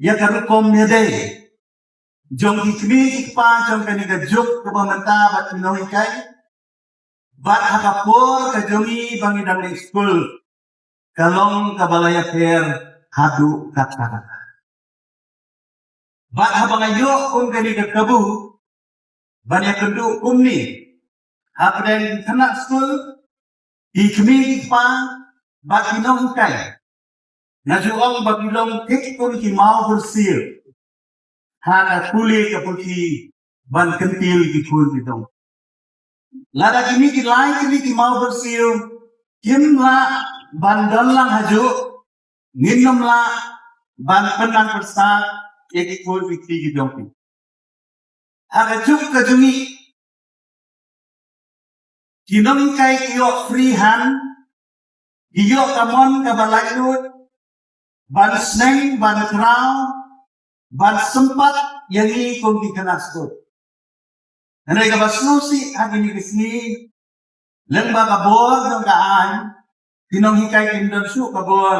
ïa ka rukom ïadei jong ki kmie ki kpa jong kane ka juk kaba mynta bad ki nonghikai, bad ha ka por ka jong ngi ba ngi dang leit skul, ka long kaba la ïapher haduh katta katta. Bad haba nga ïoh kum kane ka kabu ban ïakynduh kumne hapdeng ki khynnah skul, ki kmie ki kpa bad ki nonghikai, nga ju ong ba ki long thik kum ki mawbyrsiew ha ka pule ka puthi ban kyntiew ïa ki khun ki jong. Lada kine ki lai tylli ki mawbyrsiew kim lah ban don lang hajuh, ngin ym lah ban pynnang pyrshah ïa ki khun ki kti ki jong phi. Ha ka juk ka jong ngi, ki nonghikai ki ïoh free hand, ki ïoh ka mon kaba laitluid ban sneng, ban khraw, ban sympat ïa ngi kum ki khynnah skul. Hynrei kaba sngewsih ha kine ki sngi, lyngba ka bor jong ka aiñ, ki nonghikai kim don shuh ka bor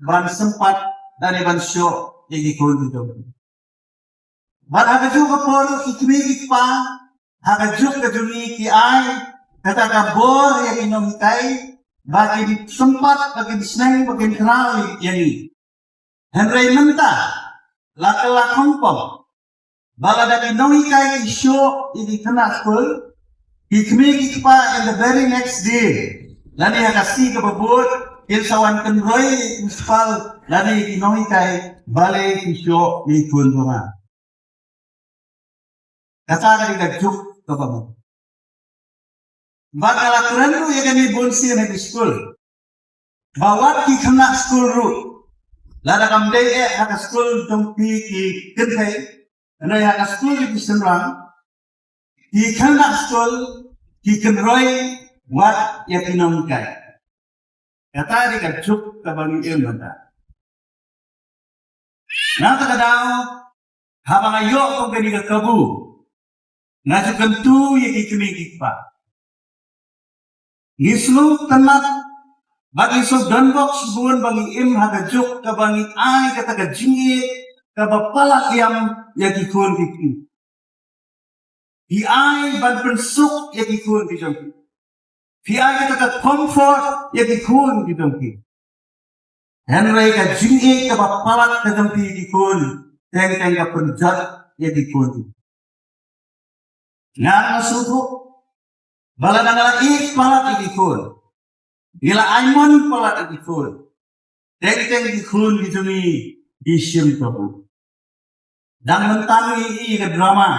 ban sympat lane ban shoh ïa ki khun ki jong ki. Bad ha kajuh ka por ki kmie ki kpa ha kajuh ka jong ngi ki ai kata ka bor ïa ki nonghikai ba kin sympat, ba kin sneng, ba kin khraw ïa ngi. Hynrei mynta la kylla khongpong ba lada ki nonghikai ki shoh ïa ki khynnah skul, ki kmie ki kpa in the very next day lane ha ka sngi kaba bud kin sa wan kynroi ïa ki principal lane ïa ki nonghikai balei ki shoh ïa ki khun jong nga. Kata ka dei ka juk kaba bud. Ba nga la kren ruh ïa kane bun sien ha ki skul ba wat ki khynnah skul ruh, lada kam dei eh ha ka skul jong phi ki kynthei, hynrei ha ka skul jong ki shynrang, ki khynnah skul ki kynroi wat ïa ki nonghikai. Kata dei ka juk kaba ngi im mynta. Nangta ka daw haba nga ïoh kum kane ka kabu, nga ju kyntu ïa ki kmie ki kpa. Ngi sngewtynnat bad ngi sngewdonbok shibun ba ngi im ha ka juk kaba ngi ai kata ka jingïeit kaba palat ïam ïa ki khun ki kti. Phi ai ban pynsuk ïa ki khun ki jong phi. Phi ai kata ka comfort ïa ki khun ki jong phi. Hynrei ka jingïeit kaba palat ka jong phi ïa ki khun teng teng ka pynjot ïa ki khun. Nga nga sngewthuh ba lada nga la ïeit palat ïa ki khun, ngi la ai mon palat ïa ki khun, teng teng ki khun ki jong ngi ki shim kabu. Dang mynta ngi ïohi ïa ka drama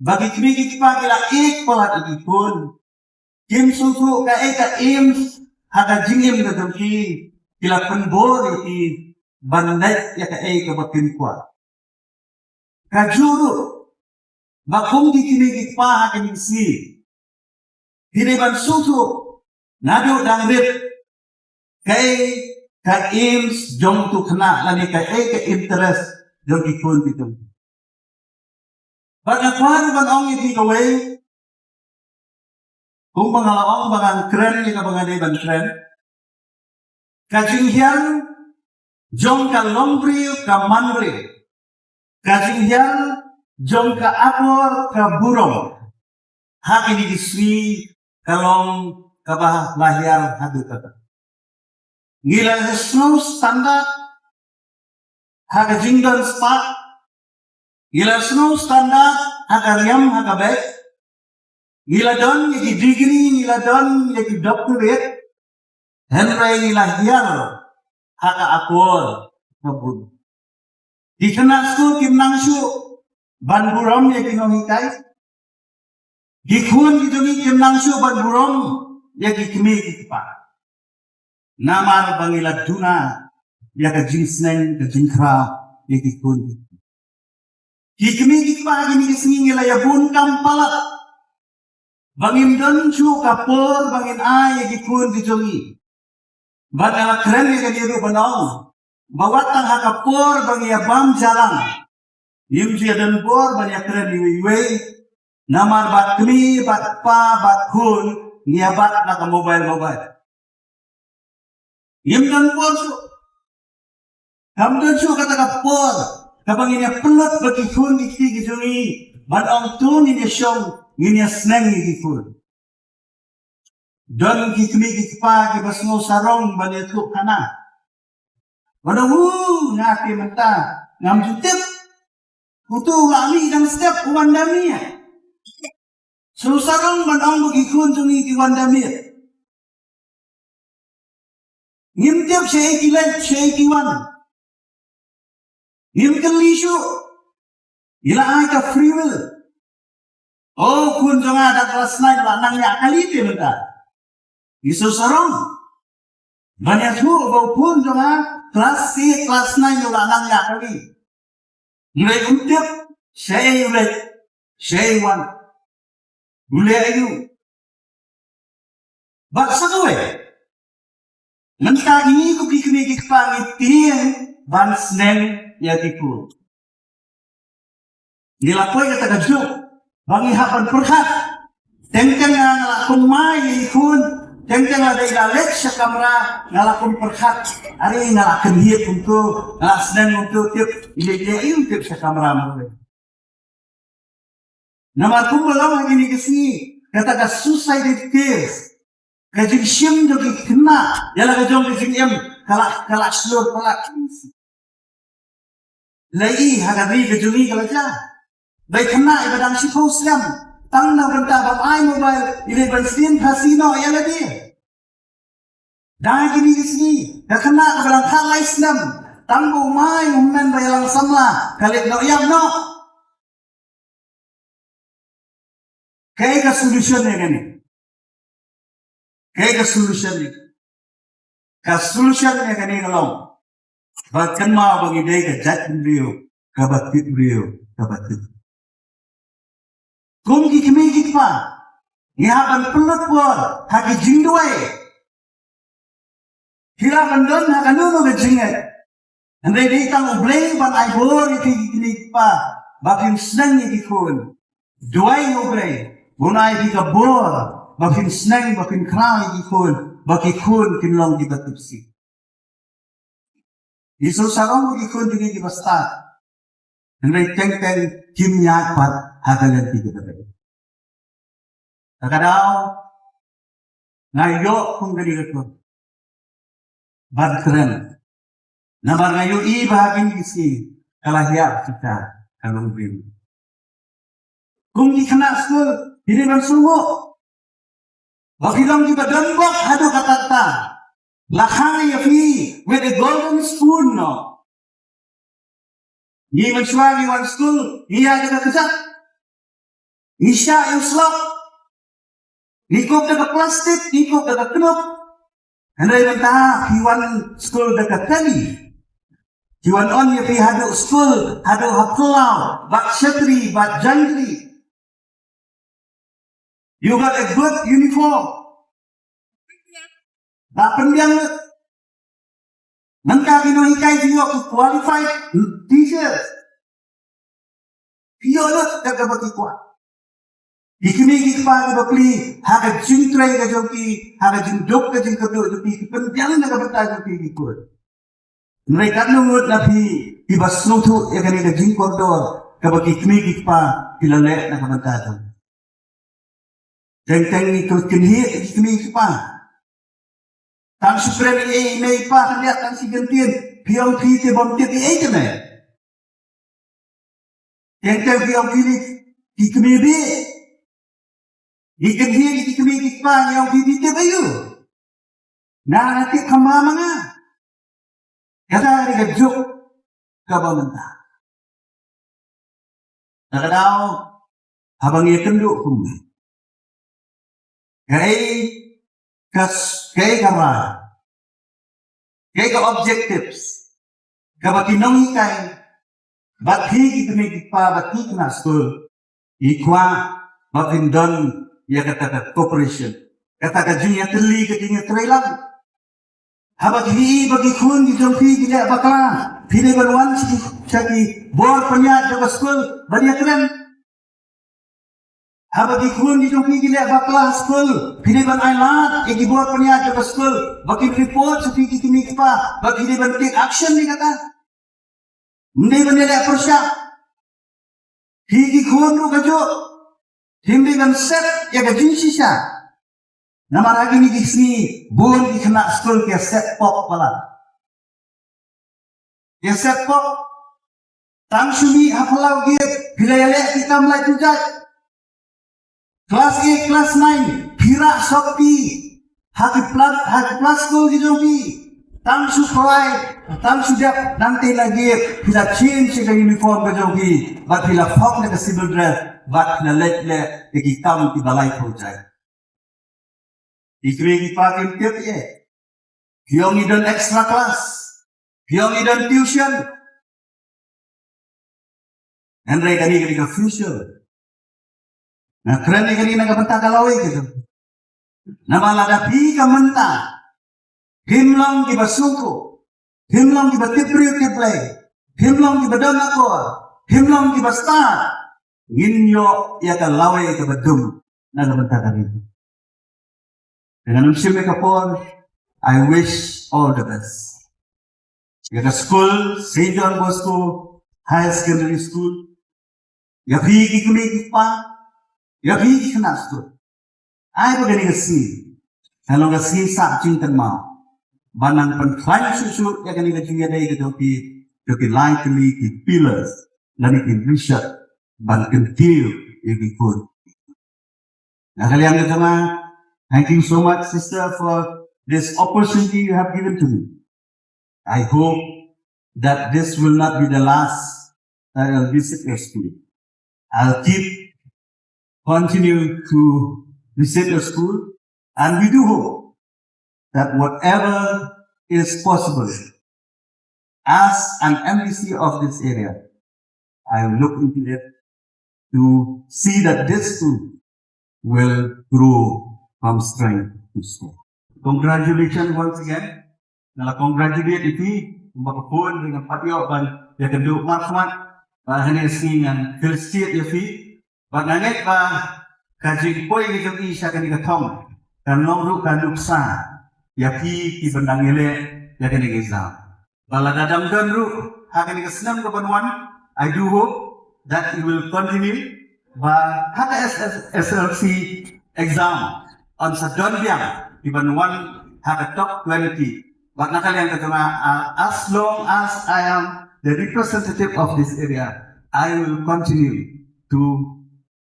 ba ki kmie ki kpa ki la ïeit palat ïa ki khun. Kim sngewthuh kaei ka aims ha ka jingim ka jong ki, ki la pynbor ïa ki ban leit ïa kaei kaba kim kwah. Kajuh ruh ba kum ki kmie ki kpa ha kine ki sngi, phi dei ban sngewthuh naduh dang rit kaei ka aims jong utu u khynnah lane kaei ka interest jong ki khun ki jong. Bad nga kwah ruh ban ong ïa phi kawei, kumba nga la ong ba ngan kren ïa kaba nga dei ban kren. Ka jinghiar jong ka longbriew ka manbriew, ka jinghiar jong ka akor ka burom ha kine ki sngi ka long kaba la hiar haduh katta. Ngi la sngew standard ha ka jingdon spah, ngi la sngew standard ha ka riam ha ka beit, ngi la don ïa ki degree, ngi la don ïa ki doctorate, hynrei ngi la hiar ha ka akor ka burom. Ki khynnah skul kim nang shuh ban burom ïa ki nonghikai. Ki khun ki jong ngi kim nang shuh ban burom ïa ki kmie ki kpa. Namar ba ngi la duna ïa ka jingsneng ka jingkhraw ïa ki khun ki. Ki kmie ki kpa ha kine ki sngi ngi la ïabun kam palat ba ngim don shuh ka por ba ngin ai ïa ki khun ki jong ngi. Bad nga la kren ïa kane ruh ban ong ba wat tang ha ka por ba ngi ïa bam jalang, ngim ju ïa don bor ban ïa kren iwei iwei. Namar bad kmie bad kpa bad khun ngi ïa bat na ka mobile mobile. Ngim don bor shuh. Kam don shuh kata ka por kaba ngin ïa pynlut bad ki khun ki kti ki jong ngi ban ong to ngin ïa shong, ngin ïa sneng ïa ki khun. Don ki kmie ki kpa kiba sngew sarong ban ïathuh khana. Ban ong, u, nga te mynta ngam ju tip. Uto u la mih dang step, u wan da miet. Sngew sarong ban ong ba ki khun jong ngi ki wan da miet. Ngim tip shaei ki leit, shaei ki wan. Ngim kylli shuh. Ngi la ai ka free will. O, khun jong nga da klas nine la nang ïa kali te mynta. Ngi sngew sarong ban ïathuh ba u khun jong nga klas eight, klas nine u la nang ïa kali. Ngi leh, um tip shaei u leit, shaei u wan, u leh aïu. Bad sa kawei, mynta ngi kum ki kmie ki kpa ngi tieng ban sneng ïa ki khun. Ngi la poi kata ka juk ba ngi hap ban pyrkhat. Teng teng nga la kum mai ïa ki khun, teng teng la dei la leit sha kamra nga la kum pyrkhat. Are nga la kynhied kumto, nga la sneng kumto, tip i leit ïa i, um tip sha kamra marwei. Namar kumba long ha kine ki sngi, kata ka suicidal case, ka jingshim jong ki khynnah ïa la ka jong ka jingim, ka la, ka la shlur palat. La i ha ka ri ka jong i ka la jia. Ba i khynnah iba dang shiphew snem, tang na ka bynta bym ai mobile, i leit ban sdien phasi noh ïa lade. Dang kine ki sngi, ka khynnah kaba dang khatlai snem, tang ba u mai u hynmen ba ïalang samla, ka leit noh ïap noh. Kaei ka solution ïa kane? Kaei ka solution ïa kane? Ka solution ïa kane ka long ba kynmaw ba ngi dei ka jaitbynriew kaba tip briew, kaba tip. Kum ki kmie ki kpa, ngi hap ban pynlut por ha ki jingduwai. Ki lah ban don ha kano kano ka jingngeit. Hynrei dei tang U Blei ban ai bor ïa ki kmie ki kpa ba kin sneng ïa ki khun. Duwai ïa U Blei ban ai ïa ki ka bor ba kin sneng, ba kin khraw ïa ki khun, ba ki khun kin long kiba tipsih. Ngi sngewsarong ïa ki khun jong ngi kiba stad. Hynrei teng teng kim ïaid pat ha ka lynti kaba dei. Kata ka daw nga ïoh kum kane ka khun ban kren. Namar nga ïohi ba ha kine ki sngi ka la hiar kita ka longbriew. Kum ki khynnah skul, phi dei ban sngewthuh ba phi long kiba don bok haduh katta katta. La khang ïa phi with a golden spoon noh. Ngi mynshuwa ngi wan skul, ngi ïaid da ka kjat, ngi shah ïa u slap, ngi kup da ka plastik, ngi kup da ka knup. Hynrei mynta phi wan skul da ka kali. Ki wan on ïa phi haduh skul, haduh ha phyllaw bad shatri bad jaiñtri. You got a good uniform. Ba pynbiang lut. Nangta ki nonghikai ki ïoh ki qualified teachers. Ki ïoh lut da kaba ki kwah. Ki kmie ki kpa kiba plie ha ka jingtrei ka jong ki, ha ka jingduk ka jingkyrduh jong ki, ki pynbiang na ka bynta jong ki ki khun. Hynrei katno ngut na phi kiba sngewthuh ïa kane ka jingkordor kaba ki kmie ki kpa ki la leh na ka bynta jong. Teng teng ngi kynhied ïa ki kmie ki kpa. Tang shu kren ïa i mei i pa khyndiat tang shi kyntien, phi ong phi te bym tip ei ei te mei. Teng teng phi ong phi ne ki kmie bih. Ngi kynhied ïa ki kmie ki kpa, ngi ong phi, phi tip aïu? Nga, nga tip khamma ma nga. Kata ka dei ka juk kaba mynta. Kata ka daw haba ngi ïakynduh kumne, kaei ka s-, kaei ka rai, kaei ka objectives kaba ki nonghikai bad phi ki kmie ki kpa bad ki khynnah skul ki kwah ba kin don ïa kata ka cooperation, kata ka jingïatylli, ka jingïatreilang. Haba ki ïohi ba ki khun ki jong phi ki leh bakla, phi dei ban wan sha ki, sha ki bor pynïaid jong ka skul ban ïakren. Haba ki khun ki jong phi ki leh bakla ha skul, phi dei ban ailad ïa ki bor pynïaid jong ka skul ba kin report sha phi ki kmie ki kpa, ba phi dei ban take action ïa kata. Ym dei ban ïaleh pyrshah. Phi ki khun ruh kajuh, phim dei ban set ïa ka jingshisha. Namar ha kine ki sngi bun ki khynnah skul ki ïa set pop palat. Ïa set pop. Tang shu mih ha phyllaw gate, phi la ïaleh ki kam lait bujaid. Class eight, class nine, phi rah sop phi ha ki pla-, ha ki pla skul ki jong phi. Tang shu pynlait, tang shu dep, nangta na gate phi la change ïa ka uniform ka jong phi, bad phi la phok na ka civil dress, bad phi la leit leh ïa ki kam kiba lai phew jait. Ki kmie ki kpa kim tip ïa. Phi ong ngi don extra class. Phi ong ngi don tuition. Hynrei kane ka dei ka future. Nga kren ïa kane na ka bynta ka lawei ka jong. Namar lada phi ka mynta phim long kiba sngewthuh, phim long kiba tip briew tip Blei, phim long kiba don akor, phim long kiba stad, ngin ïoh ïa ka lawei kaba dum na ka bynta ka ri. Te ngan ym shim ïa ka por, I wish all the best. Ïa ka skul Saint John Bosco Higher Secondary School, ïa phi ki kmie ki kpa, ïa phi ki khynnah skul, ai ba kane ka sngi kan long ka sngi sah jingkynmaw, ban nang pynkhlaiñ shuh shuh ïa kane ka jingïadei ka jong phi, jong ki lai tylli ki pillars lane ki lishad ban kyntiew ïa ki khun. Na ka liang ka jong nga, thank you so much, sister, for this opportunity you have given to me. I hope that this will not be the last that I'll visit your school. I'll keep continue to visit your school, and we do hope that whatever is possible, as an M D C of this area, I will look into it to see that this school will grow from strength to strength. Congratulations once again. Nga la congratulate ïa phi, kumba ka khun, nga pat ïoh ban ïakynduh markhmat, bad ha kane ka sngi ngan felicitate ïa phi. Bad nga ngeit ba ka jingpoi ka jong i sha kane ka thong kan long ruh ka nuksa ïa phi kiba dang ïaleh ïa kane ka exam. Ba lada dang don ruh ha kane ka snem kaban wan, I do hope that you will continue. Ba ha ka S S, S L C exam yn sa don biang kiban wan ha ka top twenty. Bad na ka liang ka jong nga, uh, as long as I am the representative of this area, I will continue to,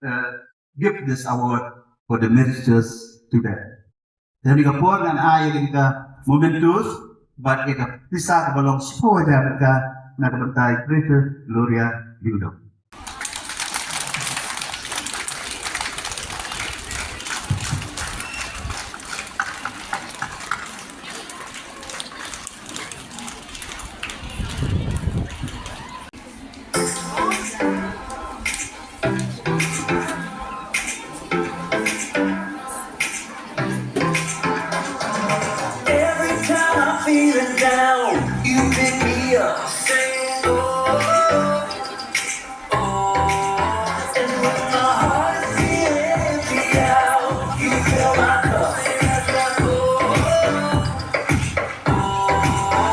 uh, give this award for the meritorious student. Te ha kane ka por ngan ai ïa ka mementos bad ïa ka pisa kaba long shiphew hajar tyngka na ka bynta i Princess Gloria Lyngdoh. Every time I'm feeling down, you pick me up. Say, oh, oh. And when my heart is feeling empty out, you fill my cup. Oh,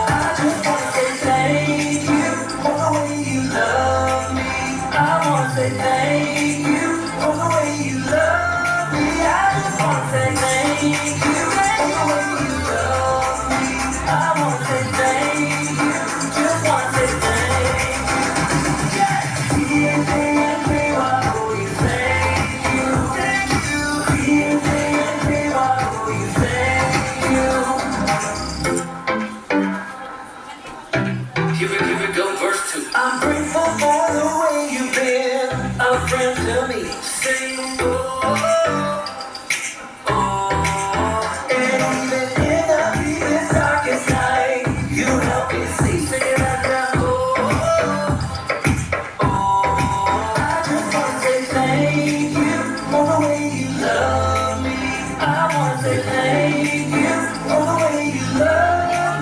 I just wanna say thank you for the way you love me. I wanna say thank you for the way you love me. I just wanna say thank you for the way you love me. I wanna say thank you. Just wanna say thank you. Yeah. P N P N P Y O, thank you. Thank you. P N P N P Y O, thank you. Here we, here we go, verse two. I'm grateful for the way you've been a friend to me. Sing, oh, oh, oh. And even in the deepest, darkest night, you help me see. Sing it out now, oh, oh, oh. Oh, I just wanna say thank you for the way you love me. I wanna say thank you for the way you love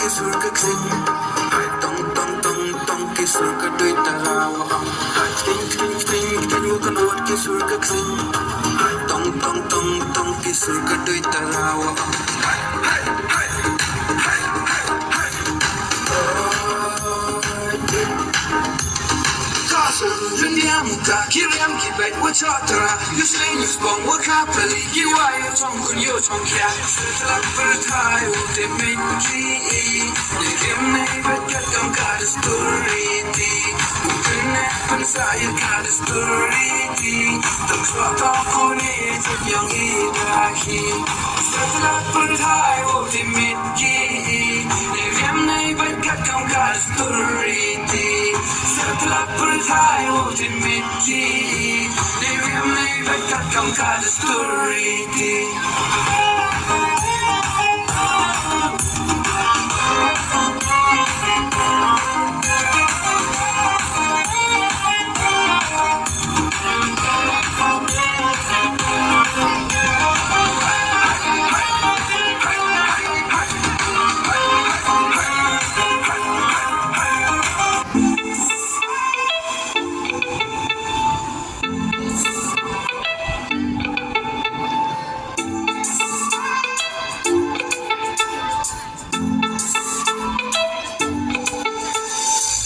Ki sur ka ksing. Tong tong tong tong ki sur ka dui tarawa. Kteng kteng kteng kteng wa kan wat ki sur ka ksing. Tong tong tong tong ki sur ka dui tarawa. Ka sur ryndiam ka ki riam ki beit wa chatra. Yu sleng yu spong wa ka pali ki wa yu chong kun yu chong kia. Sa tlak pyrthai u te mei u ji i. Ni kim nei beit kat kam ka dasturi ti. U kene pynsa ya ka dasturi ti. Tok swa tok kuni tuk yang i dahi. Sa tlak pyrthai u te mei ki i. Ni kim nei beit kat kam ka dasturi ti. Sa tlak pyrthai u te mei ki i. Ni kim nei beit kat kam ka dasturi ti.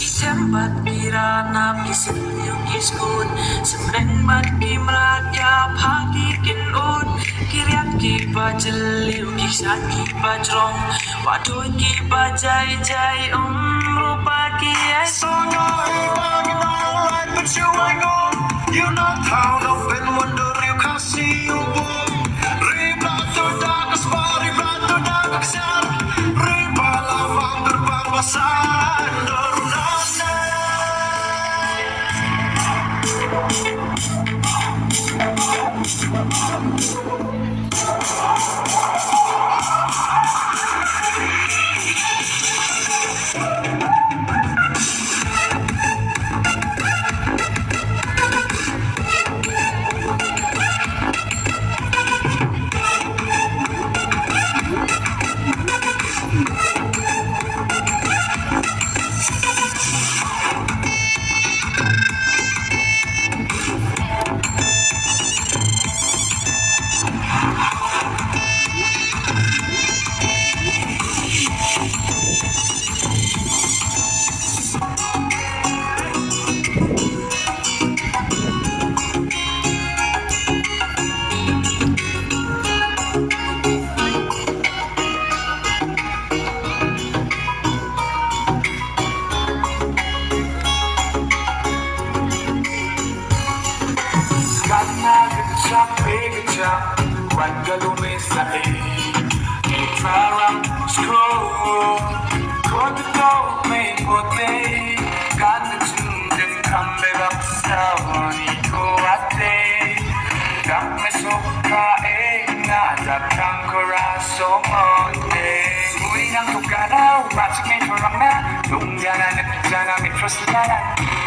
Ki tem bad ki ranap, ki sim ïa ki skun, sim reng bad ki mrad, ïa pha ki kin un, ki riat ki ba jylliew, ki shat ki ba jrong, wa doi ki ba jai jai, um rupa ki ai. Kana kejap, eh, kejap, wan ka lum, eh, sa, eh. Ni tharang skro, ko te to me pote, kana jing jing kam be bak sa ni ko ate. Dak me sok ka, eh, na dak kam ko ra so mo te. Ui nang tu ka na, u ba chik me tharang na, lung ya na nek ja na me trust la na.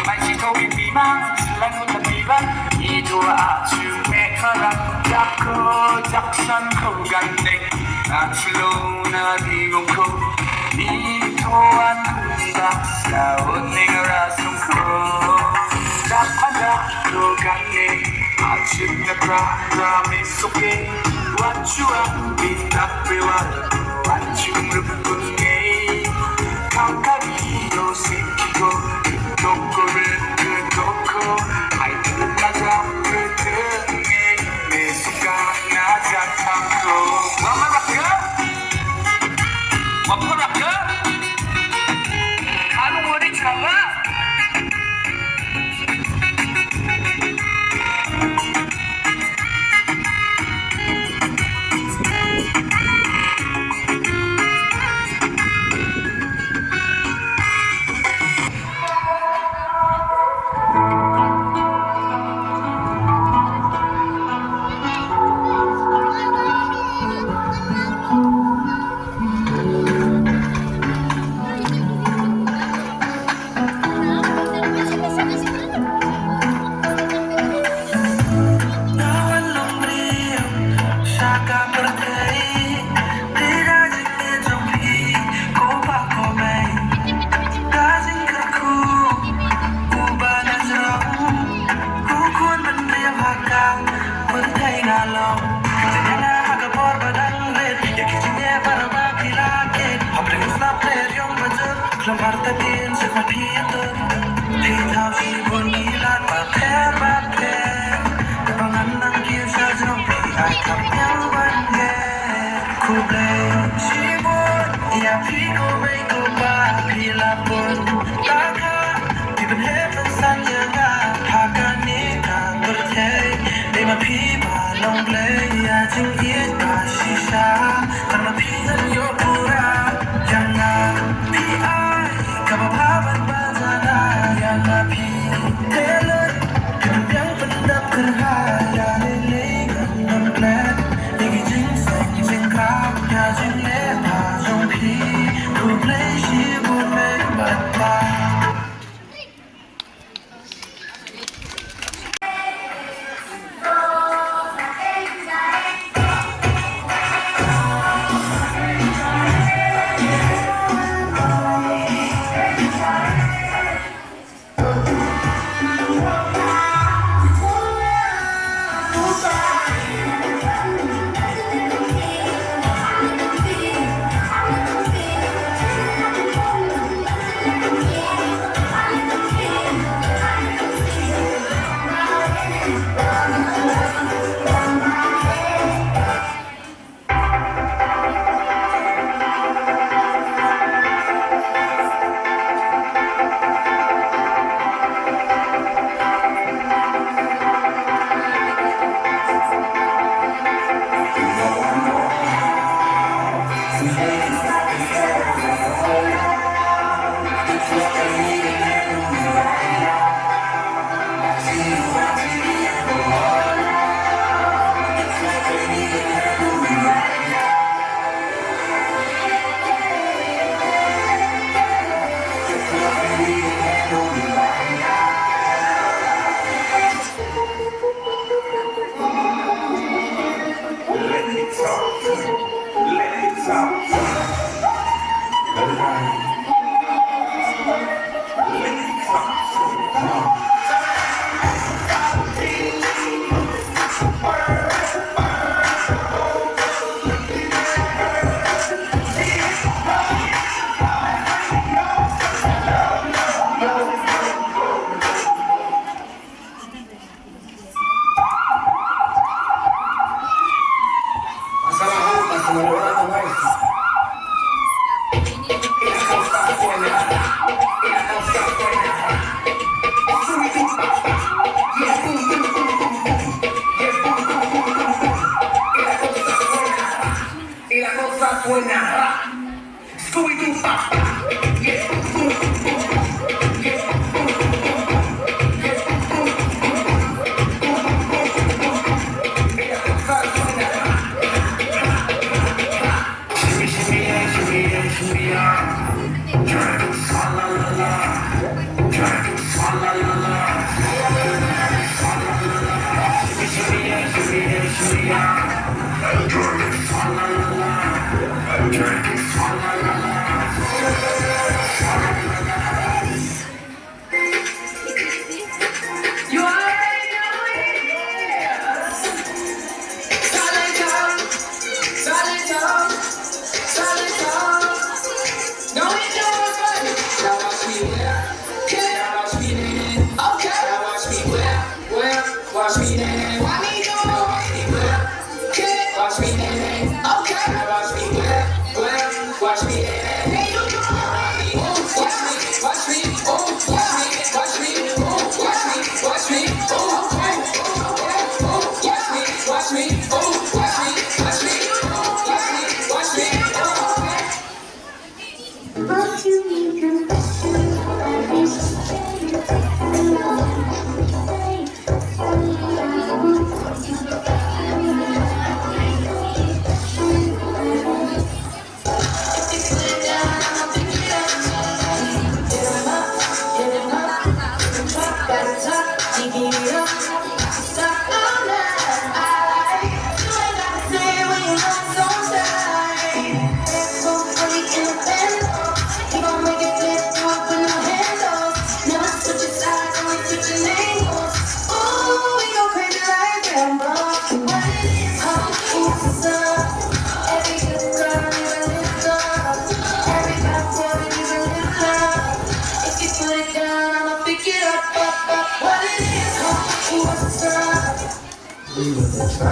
Mai chi to ki pi ma, lan mu ta pi ba, i tu a chu me tharang. Dak ko, dak san ko gan ne. Ach lo na di gong ko. Ni to an kun ba sa o ning ra sung ko. Dak ma dak lo gan ne. Ach na pra pra me so ke. Wa chu a bi dak pe wa. Wa chu rup kun ne. Kam ka ni do si ki ko. Toko re ke toko. Ai tu ka ja ke te ne. Me suka na ja tang ko. Wa ma rak ke? Wa ma rak ke? Anu mo di chaba? Lem artatien suk ma phi ïa to. Phi thaw shibun ki lad bapher bapher. Te ba ngan nang kiew sha jrong phi ai kham ñiang ban ger. Khublei shibun ïa phi ko mei ko pa phi la bun. Ta ka phi pynheh pynsan ïa nga ha kane ka pyrthei. Dei ma phi ba long Blei ïa jingïeit ba shisha. Tang ma phi ngan ïoh pura ïa nga. Phi ai kaba bha ban ba jana ïa nga phi. Te lei phi pynbiang pyndap kyrha ïa lei lei ngan ym klet. Ïa ki jingseng jingkrak ïa jingleh bha jong phi. Khublei shibun mei bad pa. Y la cosa suena ra. Scooby-Doo, pa, pa. Yeah, boom, boom, boom, boom, boom. Yeah, boom, boom, boom, boom, boom. Boom, boom, boom, boom, boom. Y la cosa suena ra. Shimmy, shimmy, yeah, shimmy, yeah, shimmy, yeah. Drink, swa la la la. Drink, swa la la la. Swa la la la. Shimmy, shimmy, yeah, shimmy, yeah, shimmy, yeah. Drink, swa la la la. This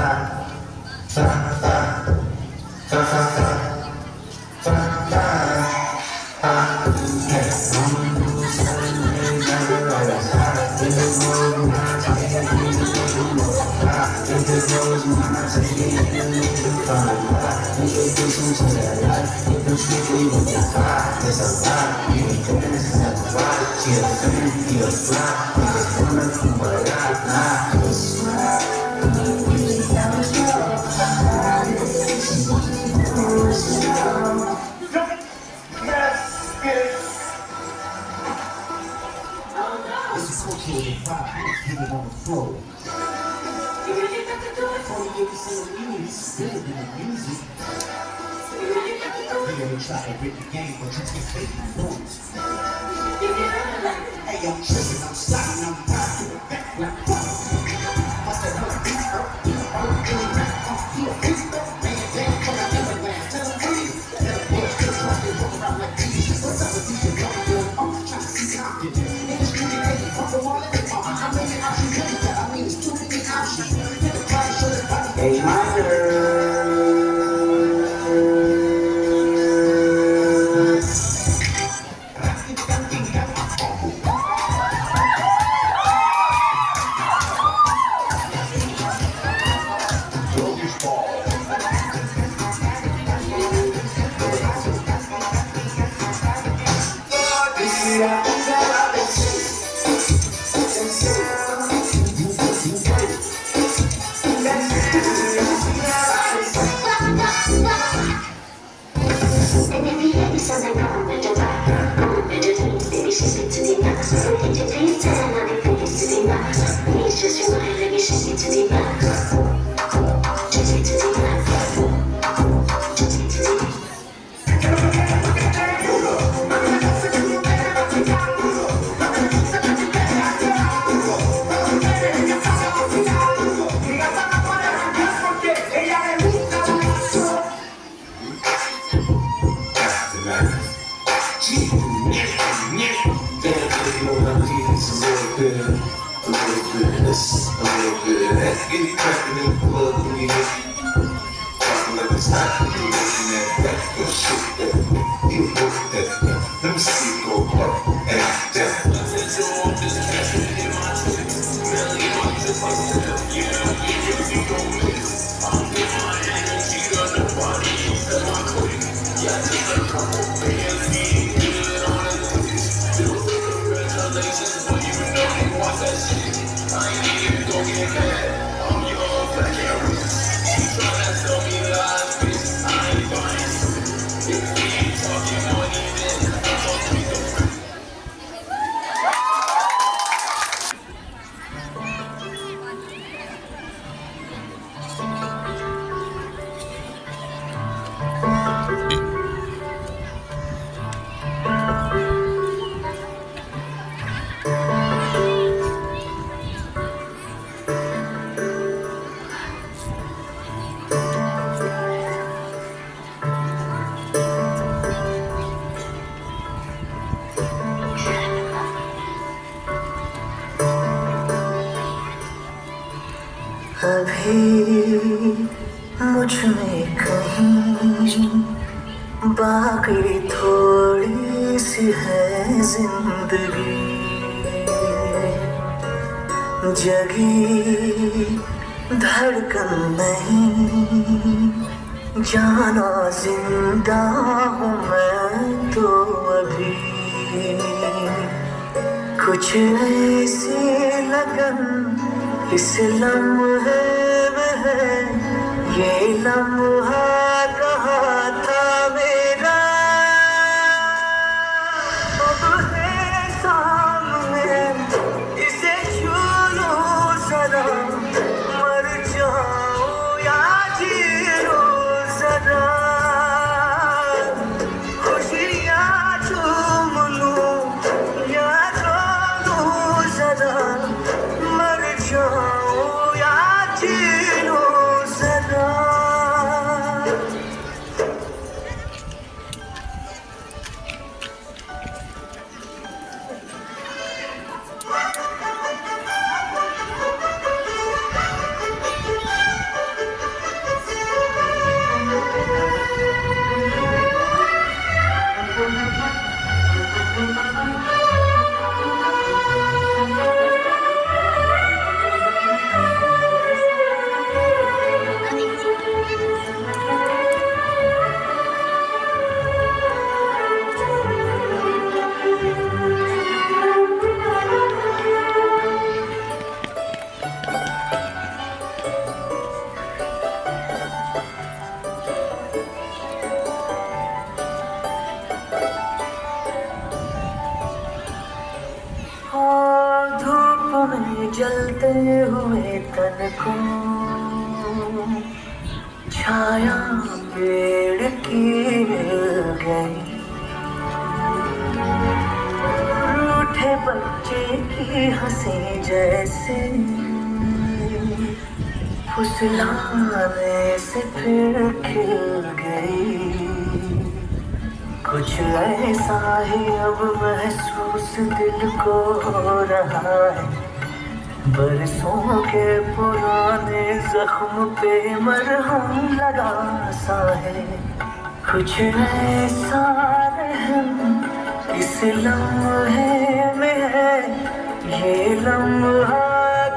is cultural vibe, give it on the floor. Forty-eight Celebs, better than the music. You know, we try to break the game, but you can't break my rules. Hey, I'm tripping, I'm sliding, I'm riding back like fuck. Bust that whole beat up, beat up, really rap off, feel free, man, damn, come on, everywhere, tell 'em please. A minor. Let me see you go up and down. अभी मुझ में कहीं बाकी थोड़ी सी है जिंदगी, जगी धड़कन नहीं, जाना जिंदा हूँ मैं तो अभी। कुछ ऐसी लगन इस लम्हे में है, ये लम्हा कहाँ था मेरा। अब है सामने, इसे छू लूं जरा, मर जाऊं या जी लूं जरा। खुशियाँ चूम लूं या रो लूं जरा, मर जाऊं या जी लूं जरा। हुए तन को छाया पेड़ की मिल गई। रूठे बच्चे की हंसी जैसे फुसलाने से फिर खिल गई। कुछ ऐसा ही अब महसूस दिल को हो रहा है। बरसों के पुराने जख्म पे मरहम लगा सा है। कुछ ऐसा रहम इस लम्हे में है। ये लम्हा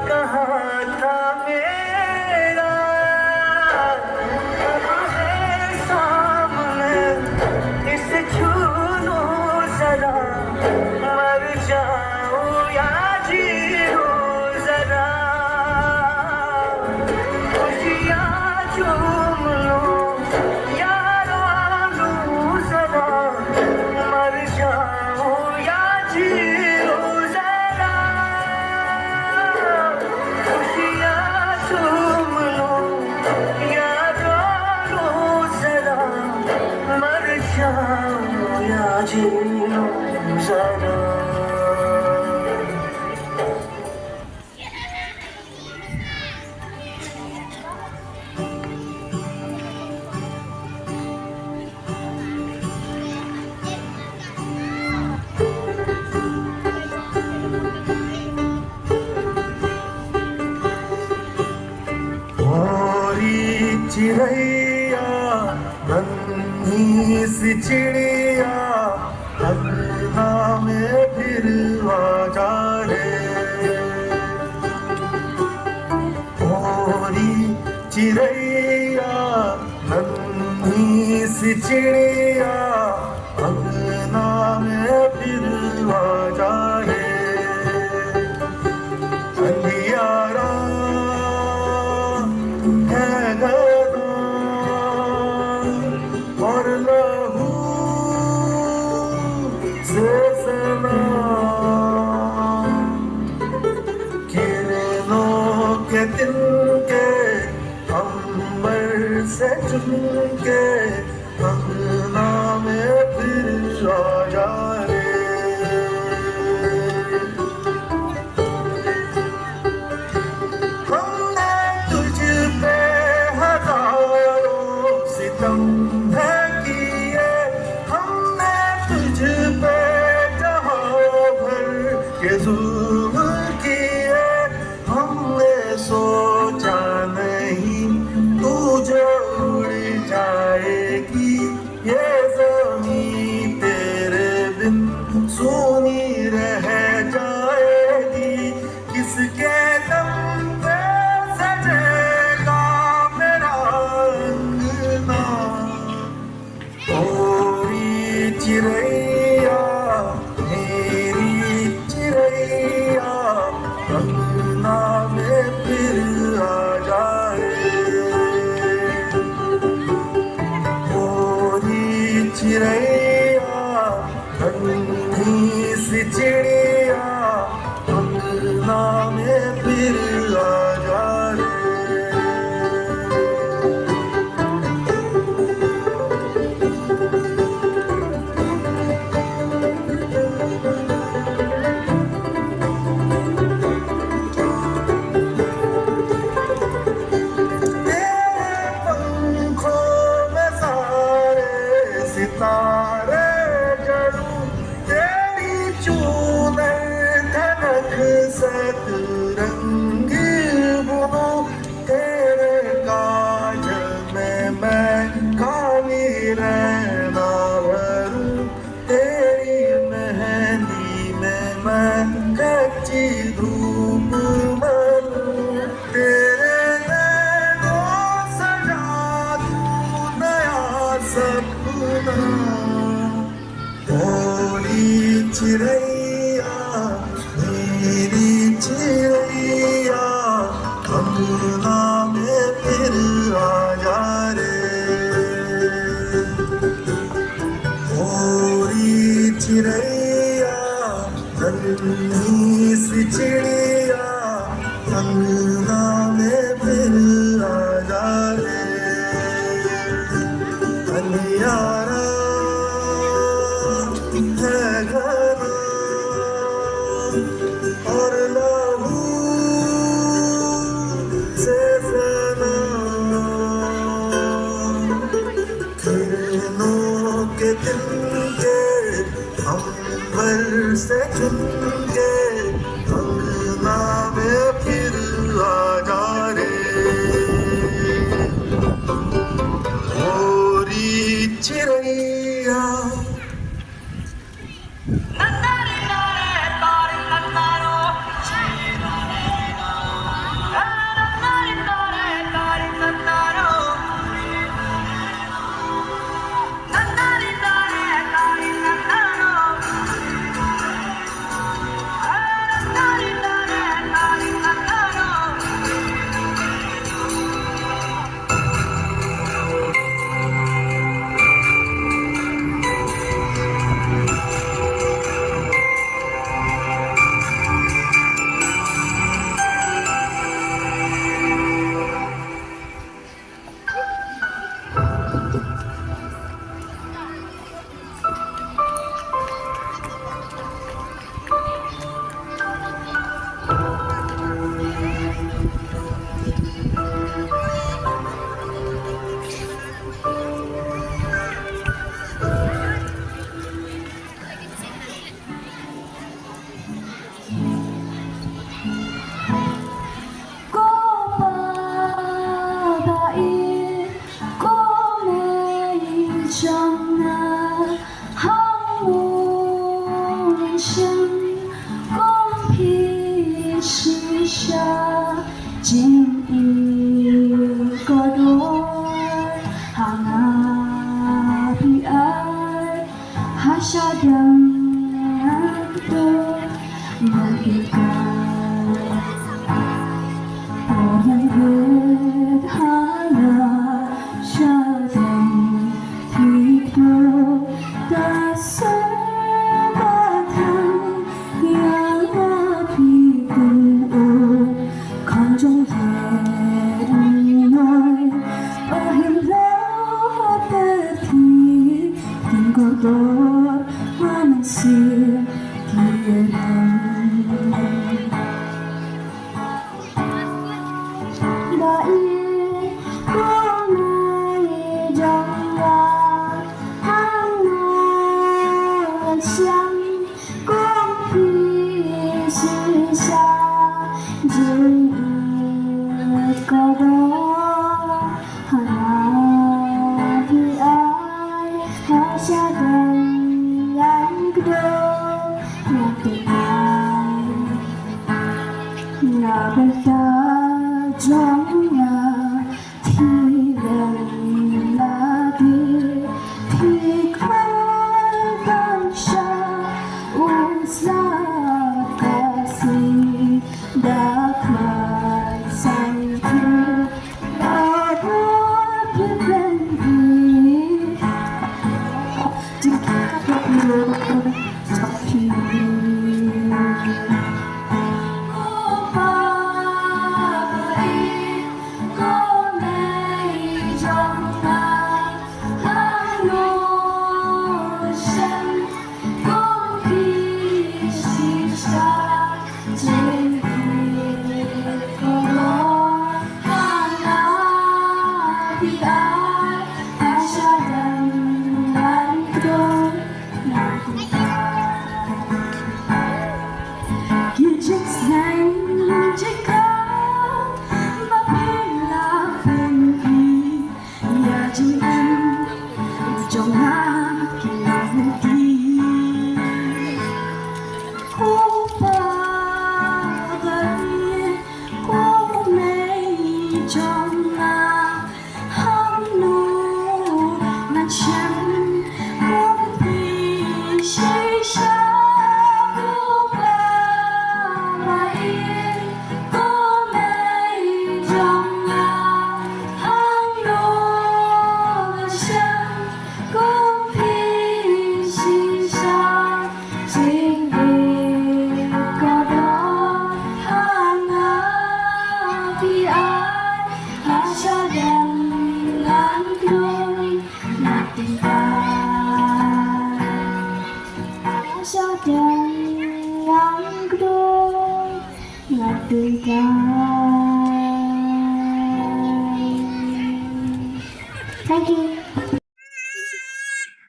कहाँ था मेरा? अब है सामने, इसे छू लूं जरा, मर जाऊं या जी लूं जरा। खुशियाँ चूम लूं या रो लूं जरा, मर जाऊं या जी लूं जरा। खुशियाँ चूम लूं या रो लूं जरा, मर जाऊं या जी लूं जरा। भोरी चिरैया, नन्ही सी चिड़िया, अंगना में फिर आ जा रे। भोरी चिरैया, नन्ही सी चिड़िया, अंगना में फिर आ जा रे। अंधियारा है घना और लहू से सना, किरणों के तिनके अंबर से चुनके अंगना में फिर आ जा रे। हमने तुझ पे हजारों सितम है किए, हमने तुझ पे जहां भर के जुल्म किए, हमने सोचा नहीं तू जो उड़ जाएगी, ये ज़मीं तेरे बिन सूनी रह जाएगी। किसके दम पे सजेगा मेरा अंगना? भोरी चिरैया, मेरी चिरैया, अंगना में फिर आ जा रे। भोरी चिरैया, नन्ही सी चिड़िया, अंगना में फिर आ जा रे। तेरे पंखों में सारे सितारे जड़ूं, तेरी चूनर धड़क सतरंगी बुनूं, तेरे काजल में मैं काली रैना भरूं, तेरी मेहंदी में मैं कच्ची धूप भरूं, तेरे नैनों सजा दूं नया सपना। भोरी चिरैया, मेरी चिरैया, अंगना में फिर आ जा रे। भोरी चिरैया, नन्ही सी चिड़िया, प्यारा है घर और लहू से सना। किरणों के तिनके अंबर से चुनके अंगना में फिर आ जा रे। गोरी चिरैया। Ko pa ba i, ko mei jong nga, hang mun shem, kong phi shisha, jingïeit kordor ha nga phi ai. Ha shadang to man ikai. Por yang red ha la shadang ti to ta sa ba thang yang ba pi kun o. Kan jong ye noi, oh him lo ter thi, kin kordor, man si, ki ren. Ba i, ko mei jong nga, hang na siang, kong phi shisha, jingïeit kordor ha nga phi ai, ha shadang yang kdor, nga phi ai.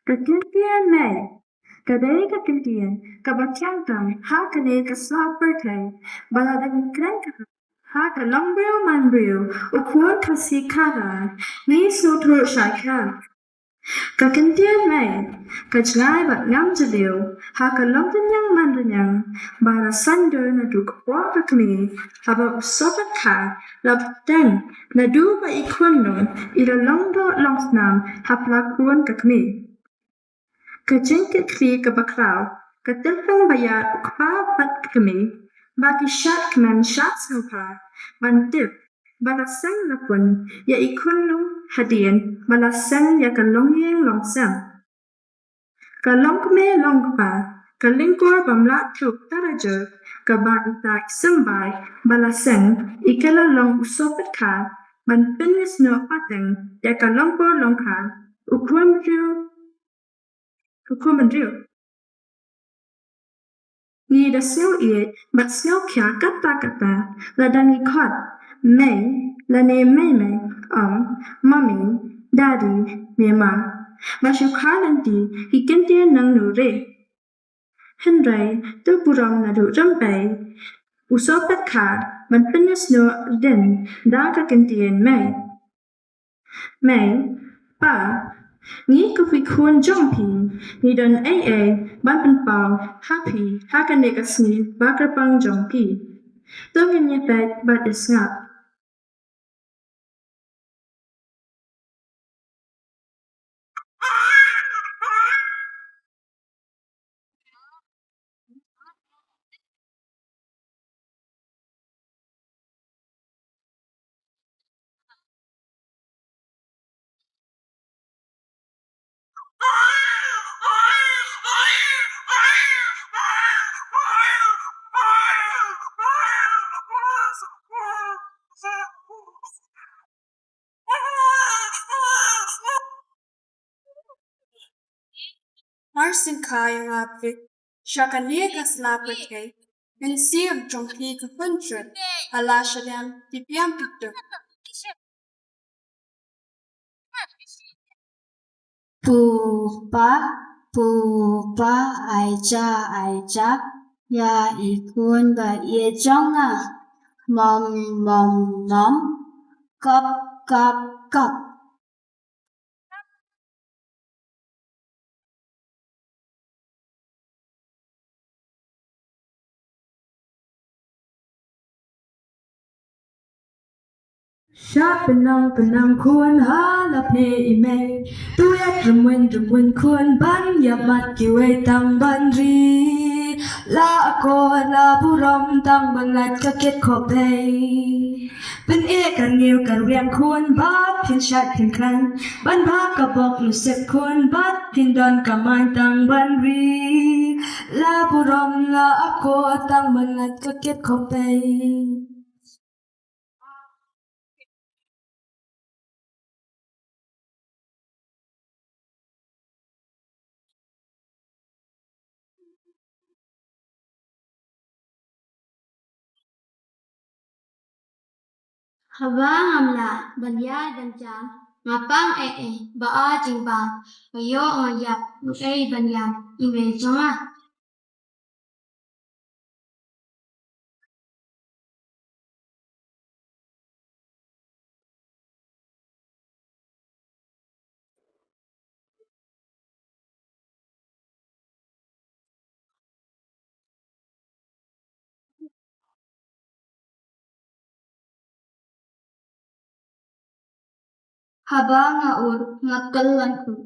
Ka kyntien mei ka dei ka kyntien kaba khyndai ha kane ka sla pyrthei ba la dang kren ha ka longbriew manbriew, u khun Khasi Khara, ngi sngewthuh shai kha. Ka kyntien mei ka jngai bad ngam jylliew ha ka longrynieng manrynieng ba la saiñdur naduh ka por ka kmie, haba u Sohpet Kha la bteng naduh ba i khun nong i la long doh long snam ha pla khun ka kmie. Ka jingkitkhlieh kaba khraw, ka tyrpeng ba ïar u kpa bad ka kmie, ba ki shad kmen shad sngewbha ban tip ba la seng la pun ïa i khun nong hadien ba la seng ïa ka longïing longsem. Ka longkmie longkpa, ka lyngkor bym lah thuh tarajur, kaba i tai symbai ba la seng, i ka la long u Sohpet Kha ban pynïasnoh pateng ïa ka longkor longkha, u khun briew, u khun briew. Ngi da sngew ïeit bad sngew khia katta katta lada ngi khot mei lane mei mei, ong mommy, daddy ne ma. Ba shu kha lynti ki kyntien nangno re. Hynrei to burom naduh rympei u Sohpet Kha ban pynïasnoh rdin da ka kyntien mei. Mei, pa, ngi kum ki khun jong phi, ngi don ei ei ban pynpaw ha phi ha kane ka sngi ba kyrpang jong phi. To ngin ïa peit bad ïa sngap. Mar sngewkha ïa nga phi sha kane ka sla pyrthei, mynsiem jong phi ka pynjot ha la shadem ki biang ki tuk. Pupa, pupa, ai ja, ai ja ïa i khun ba ïeit jong nga. Mom, mom, mom, kop, kop, kop. Shah pynang pynang khun ha la plie i mei. Tu ïa rymwin rymwin khun ban ïa mat kiwei tang ban ri. La akor la burom tang ban lait ka kit khop bei. Pyneh ka rngiew ka rwiang khun bad phin shait phin khlaiñ. Ban bha ka bok lusep khun bad phin don ka main tang ban ri. La burom la akor tang ban lait ka kit khop bei. Haba ngam lah ban ïaid ban jam, nga pang eh eh ba ai jingbam, nga ïoh nga ïap, u ei ban ïam, i mei jong nga. Haba nga ur nga kyllon kut,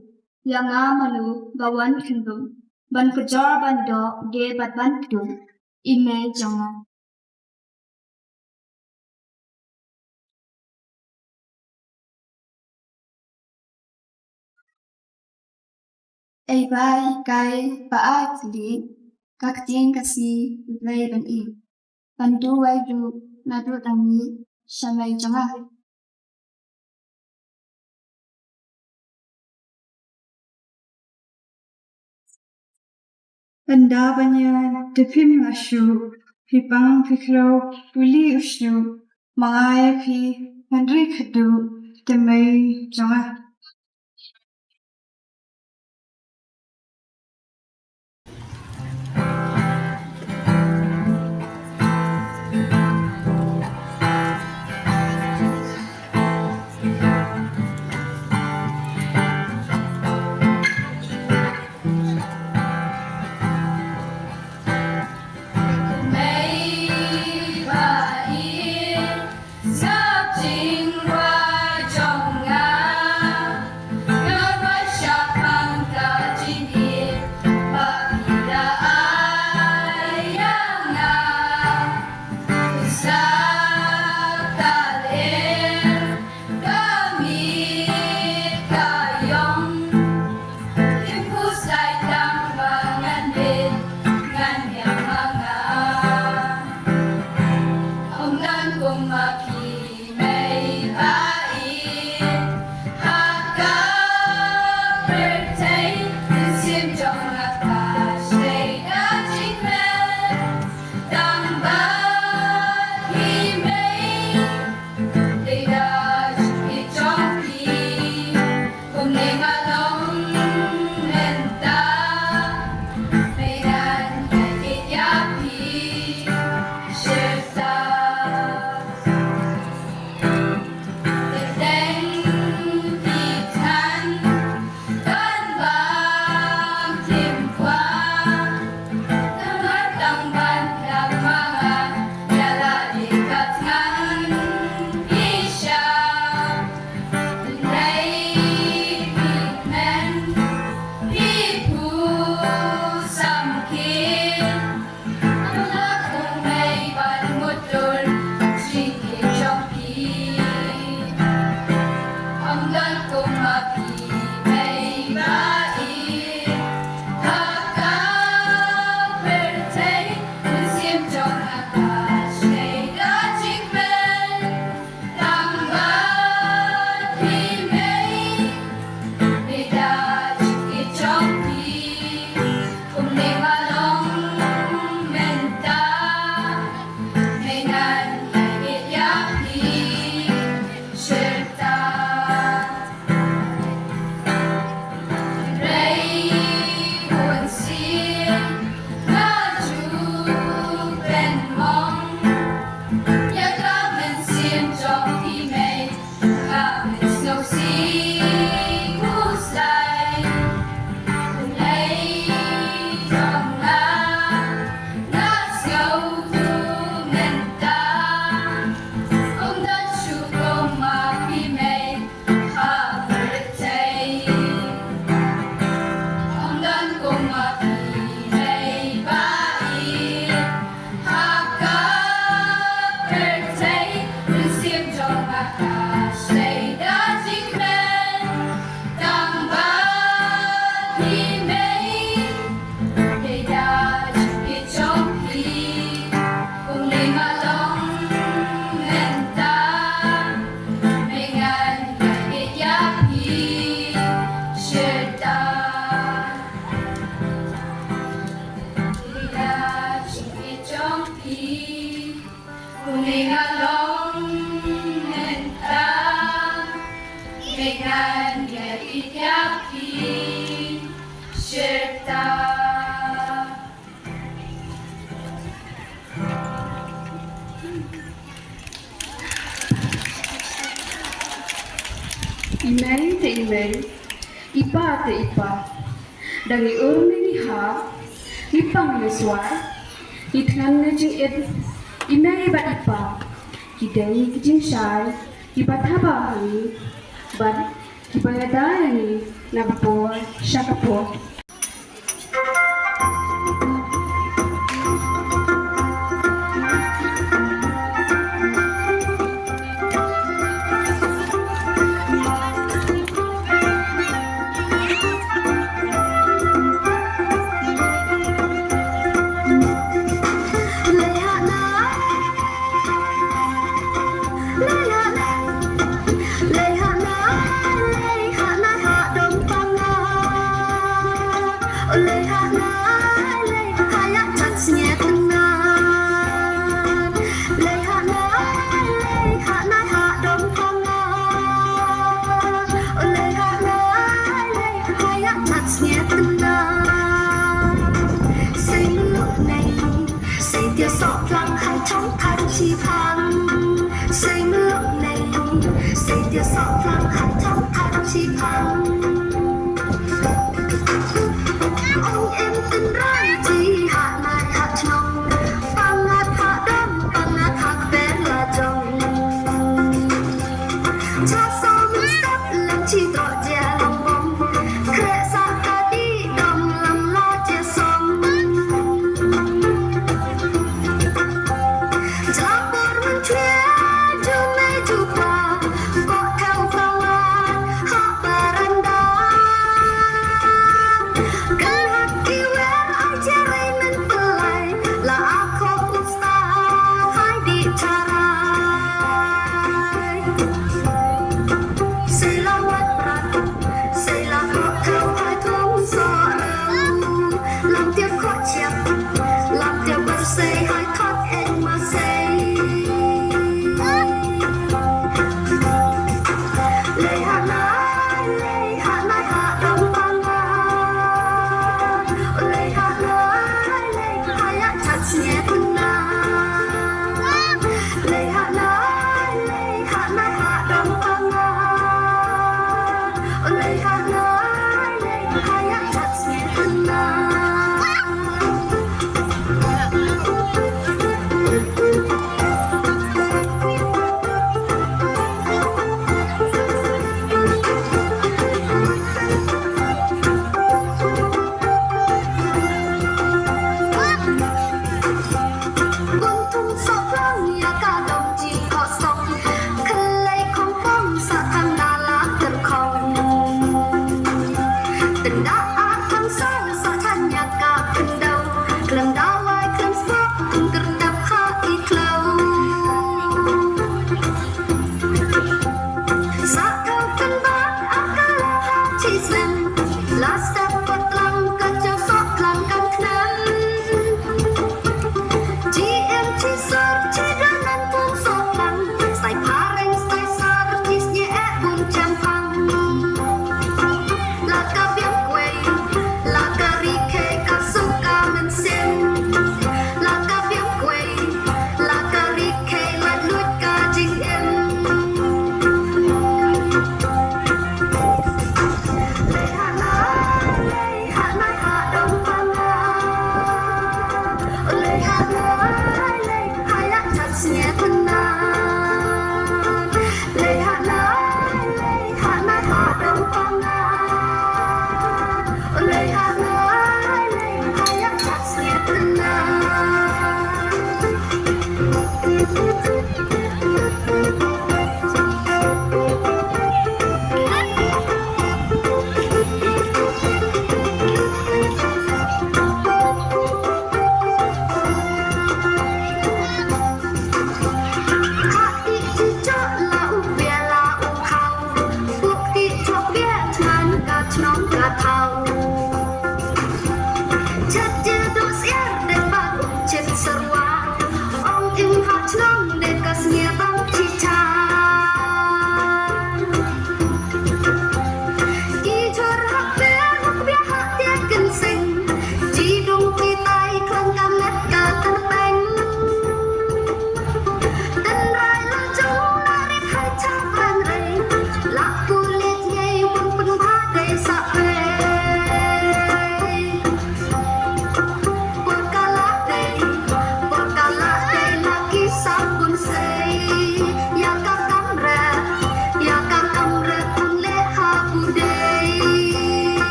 ïa nga mano ba wan khynrung, ban kjor ban doh de bad ban kdup, i mei jong nga. Ei bai kai ba ai kli, ka ktien ka sngi u Blei ban i. Ban duwai duh naduh dang i sha mei jong nga. Ynda ban ïa da phim nga shuh, phi pang phi khloo, u li u shuh, ma nga ïa phi, ngan ri khadduh, te mei jong nga. I mei te i mei, i pa te i pa. Da ngi ur ne ngi hap, ngi pang ne swar, ngi thngan ne jingit, i mei bad i pa ki dei ki jingshai kiba thaba ha ngi bad kiba ïada ïa ngi na ka por sha ka por.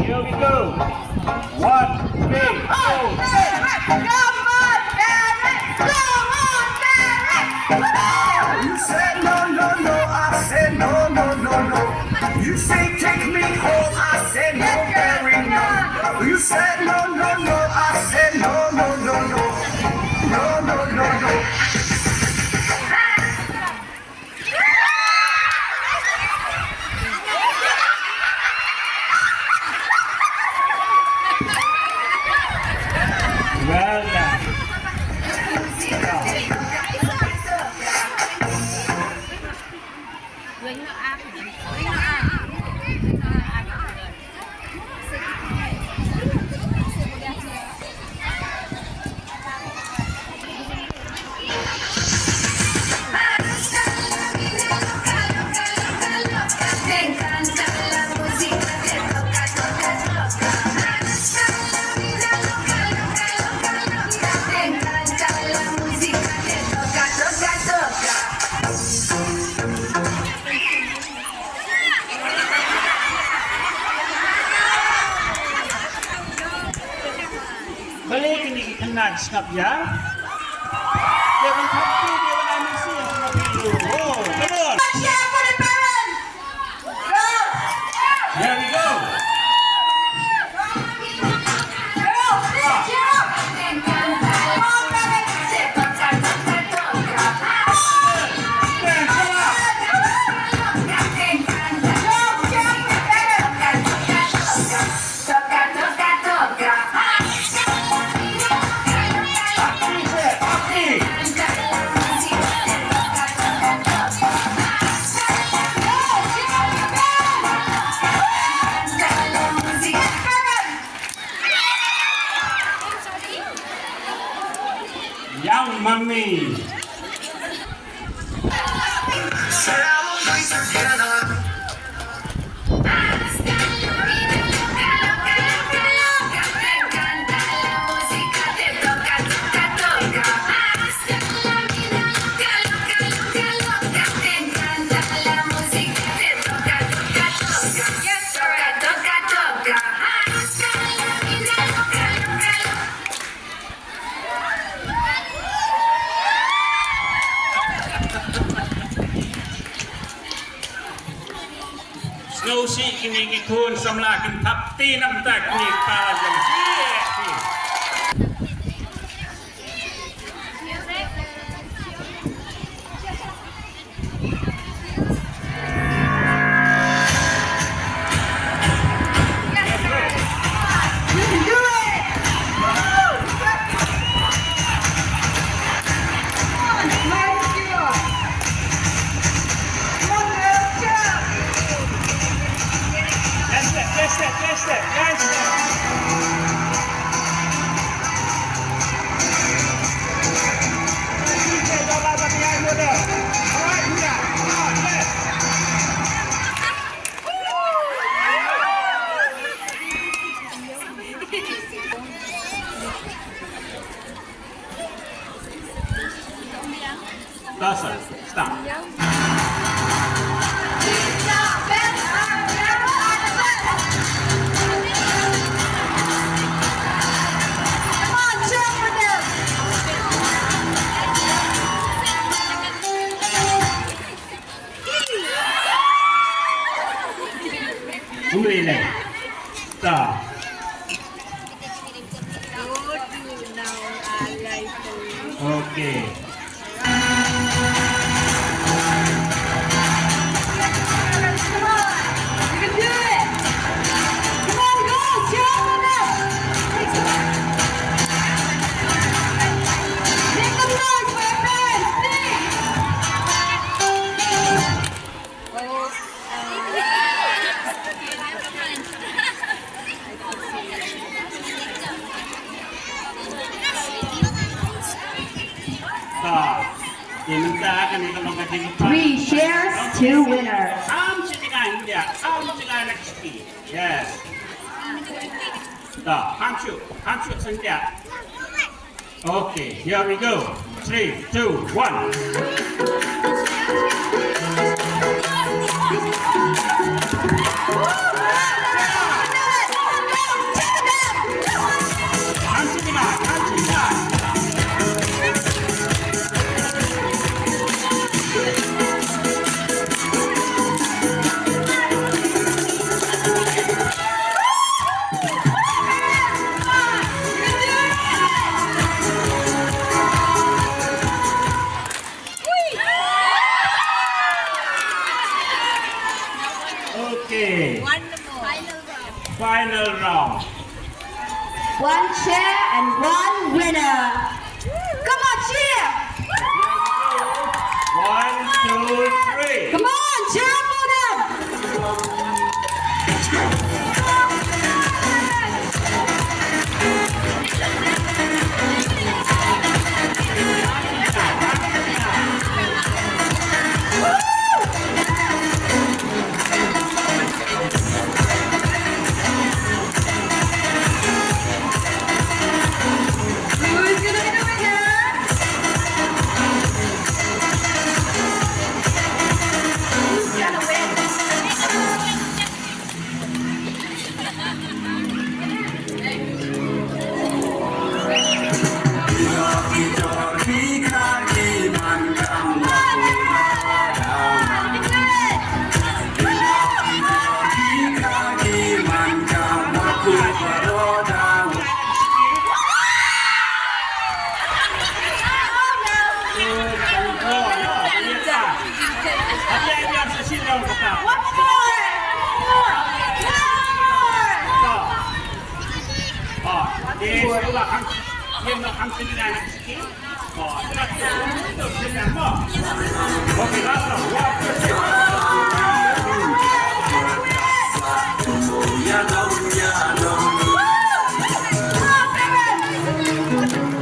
Here we go. One, three, four, six. Come on, Barry! Come on, Barry! You said no, no, no, I said no, no, no, no. You say take me home, I said no, Barry, no. You said no, no, no, I said no, no, no, no. No, no, no, no. Well done. Balei kine ki khynnah sngap ïa? Ïa ban thap tu, ïa ban ai mercy ïa kine ki. Oh, come on. Here we go. Young Mummy. Sngewsih kine ki khun samla kin thap ti namar kine ki para jong ki. Stop, stop. Kumne ne. Ta. Okay. Mynta kane ka long ka jingpang. Three shares, two winners. Kham shu jngai India, kham shu jngai na kti. Yes. Da, kham shu, kham shu India. Okay, here we go. Three, two, one. Okay. Final round. One chair and one winner. Come on, cheer! One, two, three. Come on, cheer up for them! Who's gonna be the winner? Who's gonna win?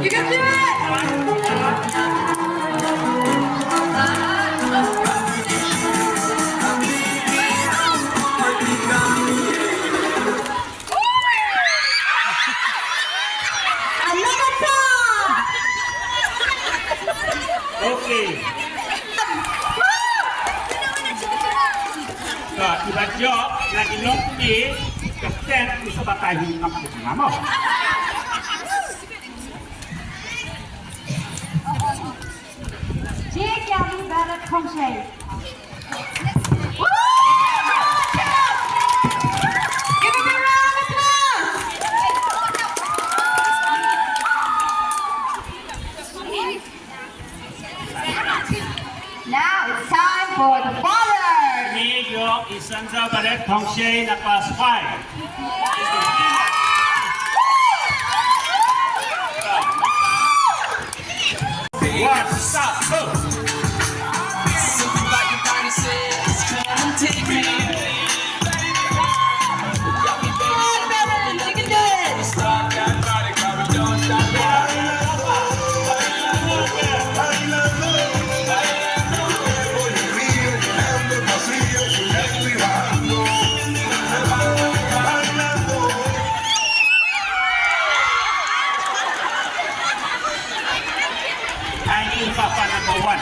You can do it! Another song! Okay. Ka iba jok na ki nongpynïaid ka stand ki sa batai hi ngam. J K B Bharat Khongshay. Woo! Give him a round of applause. Now it's time for the father. Ni jok i Sandra Bharat Khongshay na class five. What's up? Come on, Bevan, you can do it. Thank you, Papa number one.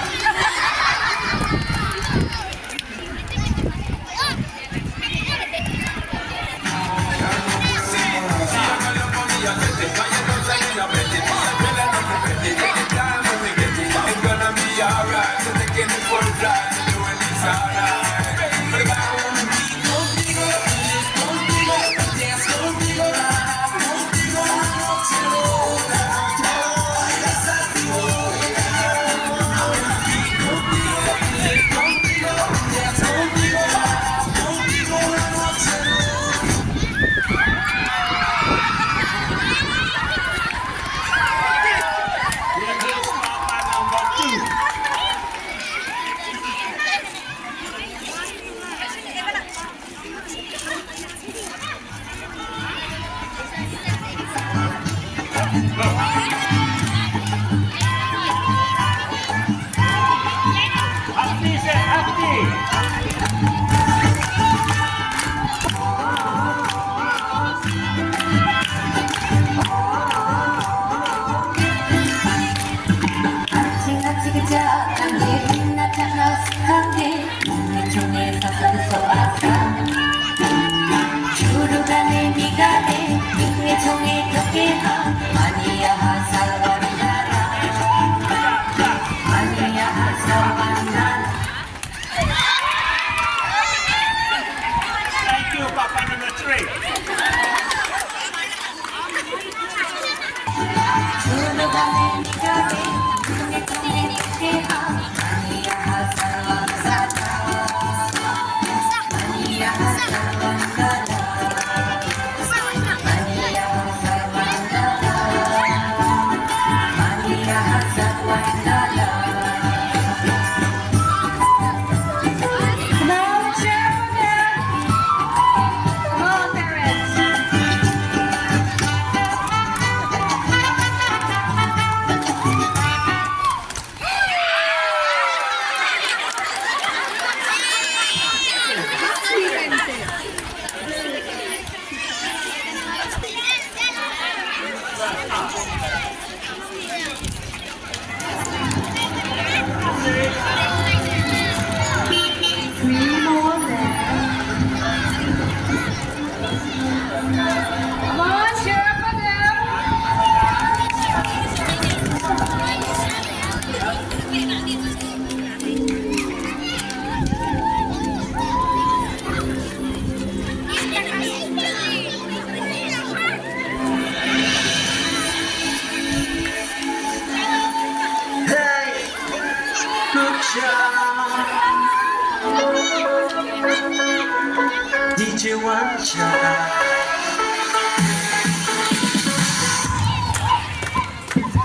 Wan cha.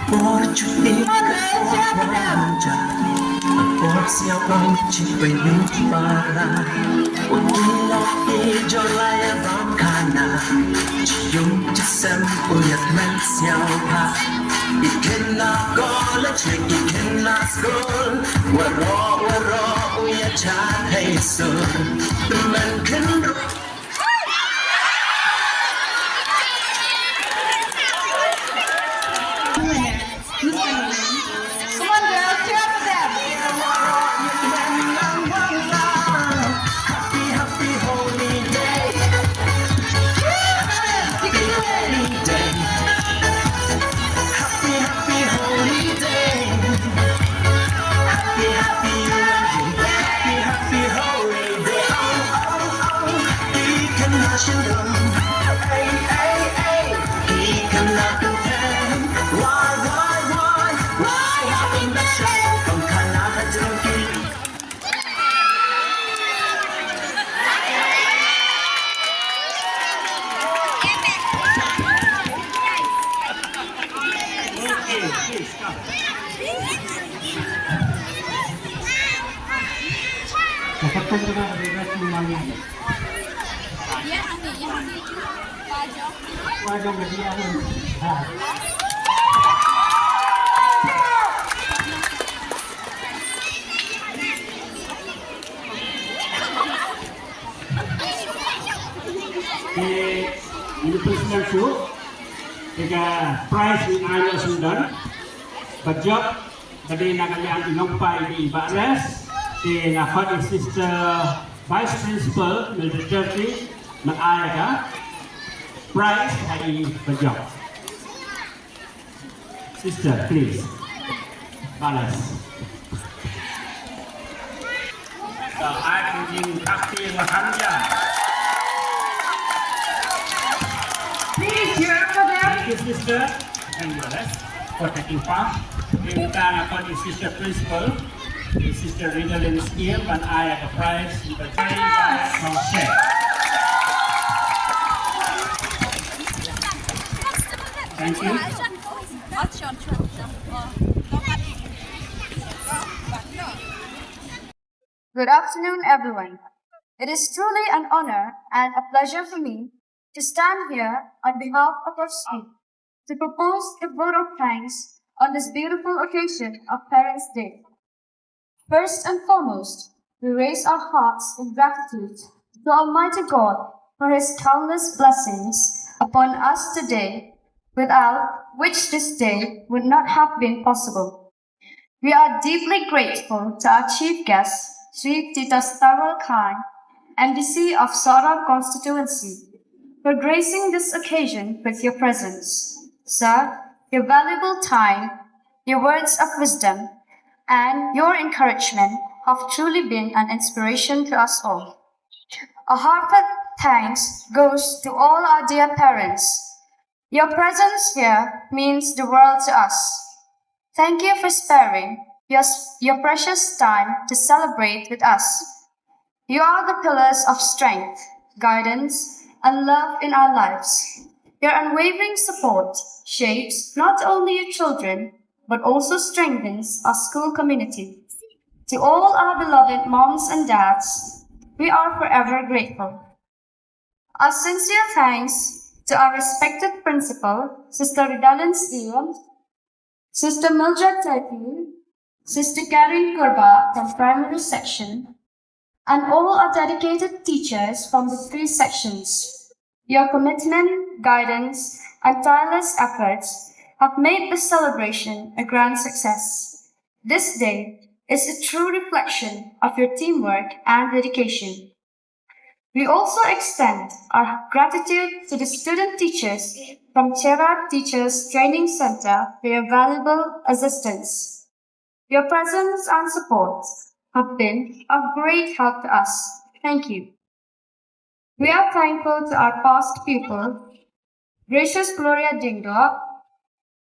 Por chuti ka por wan cha. Por siaw wan chi pa yung para. Wan ki lok ki jolai a bam khana. Chi yung chi sem u yak men siaw pha. I ken na college, i ken na school. Waro, waro, u ya cha high school. Man ken ro- Come on, girls, cheer for them. Happy, happy holy day. You can do it. Happy, happy holy day. Happy, happy, happy, happy holy day. Oh, oh, oh. Ki khynnah shnong. Ei, ei, ei. Ki khynnah shnong. Wai, wai, wai. Wai, happy birthday. Kong khynnah ka jrong ki. Okay, please come. Te, ini personal show. Te ka prize ni ayo sendon. Bajop, tadi nak kami anti nompai di Bares. Te nga khot i sister vice principal, Mildred Turkey, nak aya ka prize hari bajop. Sister, please. Balas. Uh, I am in Kasti Mahanja. Please hear for them. Thank you, sister. And the rest for taking part. In Ghana, for the sister principal, the sister Ridalyn Steele, and I have a prize in the very from Share. Thank you. Good afternoon, everyone. It is truly an honor and a pleasure for me to stand here on behalf of our school to propose a vote of thanks on this beautiful occasion of Parents' Day. First and foremost, we raise our hearts in gratitude to Almighty God for His countless blessings upon us today, without which this day would not have been possible. We are deeply grateful to our chief guest, Shri Tita Starwell Khan, M D C of Sohra constituency, for gracing this occasion with your presence. Sir, your valuable time, your words of wisdom, and your encouragement have truly been an inspiration to us all. A heartfelt thanks goes to all our dear parents. Your presence here means the world to us. Thank you for sparing your, your precious time to celebrate with us. You are the pillars of strength, guidance, and love in our lives. Your unwavering support shapes not only your children, but also strengthens our school community. To all our beloved moms and dads, we are forever grateful. A sincere thanks to our respected principal, Sister Ridalyn Steele, Sister Mildred Turpin, Sister Karen Kurba from primary section, and all our dedicated teachers from the three sections. Your commitment, guidance, and tireless efforts have made this celebration a grand success. This day is a true reflection of your teamwork and dedication. We also extend our gratitude to the student teachers from Cherat Teachers Training Center for your valuable assistance. Your presence and support have been of great help to us. Thank you. We are thankful to our past pupil, gracious Gloria Dingdok,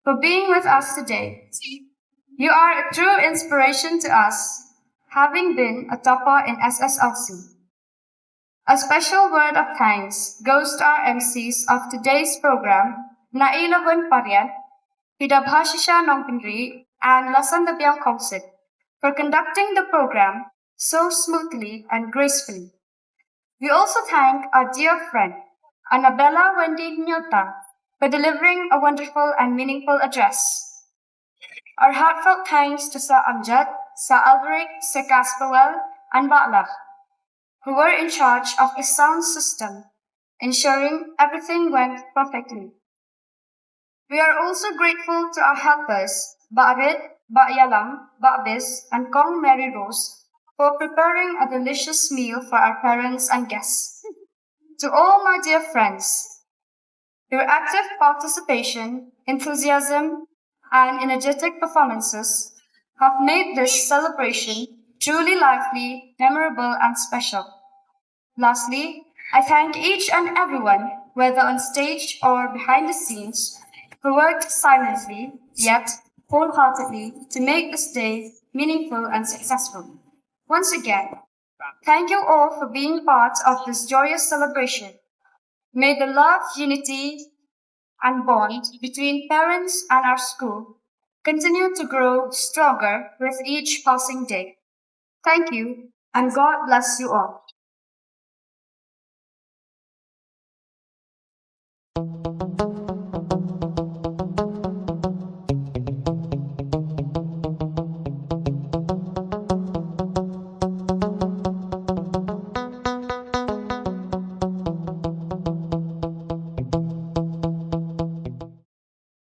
for being with us today. You are a true inspiration to us, having been a topper in S S L C. A special word of thanks goes to our M Cs of today's program, Naila Win Pariat, Pida Bhashisha Nongpinri, and Lasan Dabiang Kongsit for conducting the program so smoothly and gracefully. We also thank our dear friend, Annabella Wendy Nyota, for delivering a wonderful and meaningful address. Our heartfelt thanks to Sir Amjad, Sir Alberic, Sir Casperwell, and Butler, who were in charge of the sound system, ensuring everything went perfectly. We are also grateful to our helpers, Bah Rit, Bah Yalam, Bah Bis, and Kong Mary Rose for preparing a delicious meal for our parents and guests. To all my dear friends, your active participation, enthusiasm, and energetic performances have made this celebration truly lively, memorable, and special. Lastly, I thank each and everyone, whether on stage or behind the scenes, who worked silently yet wholeheartedly to make this day meaningful and successful. Once again, thank you all for being part of this joyous celebration. May the love, unity, and bond between parents and our school continue to grow stronger with each passing day. Thank you, and God bless you all.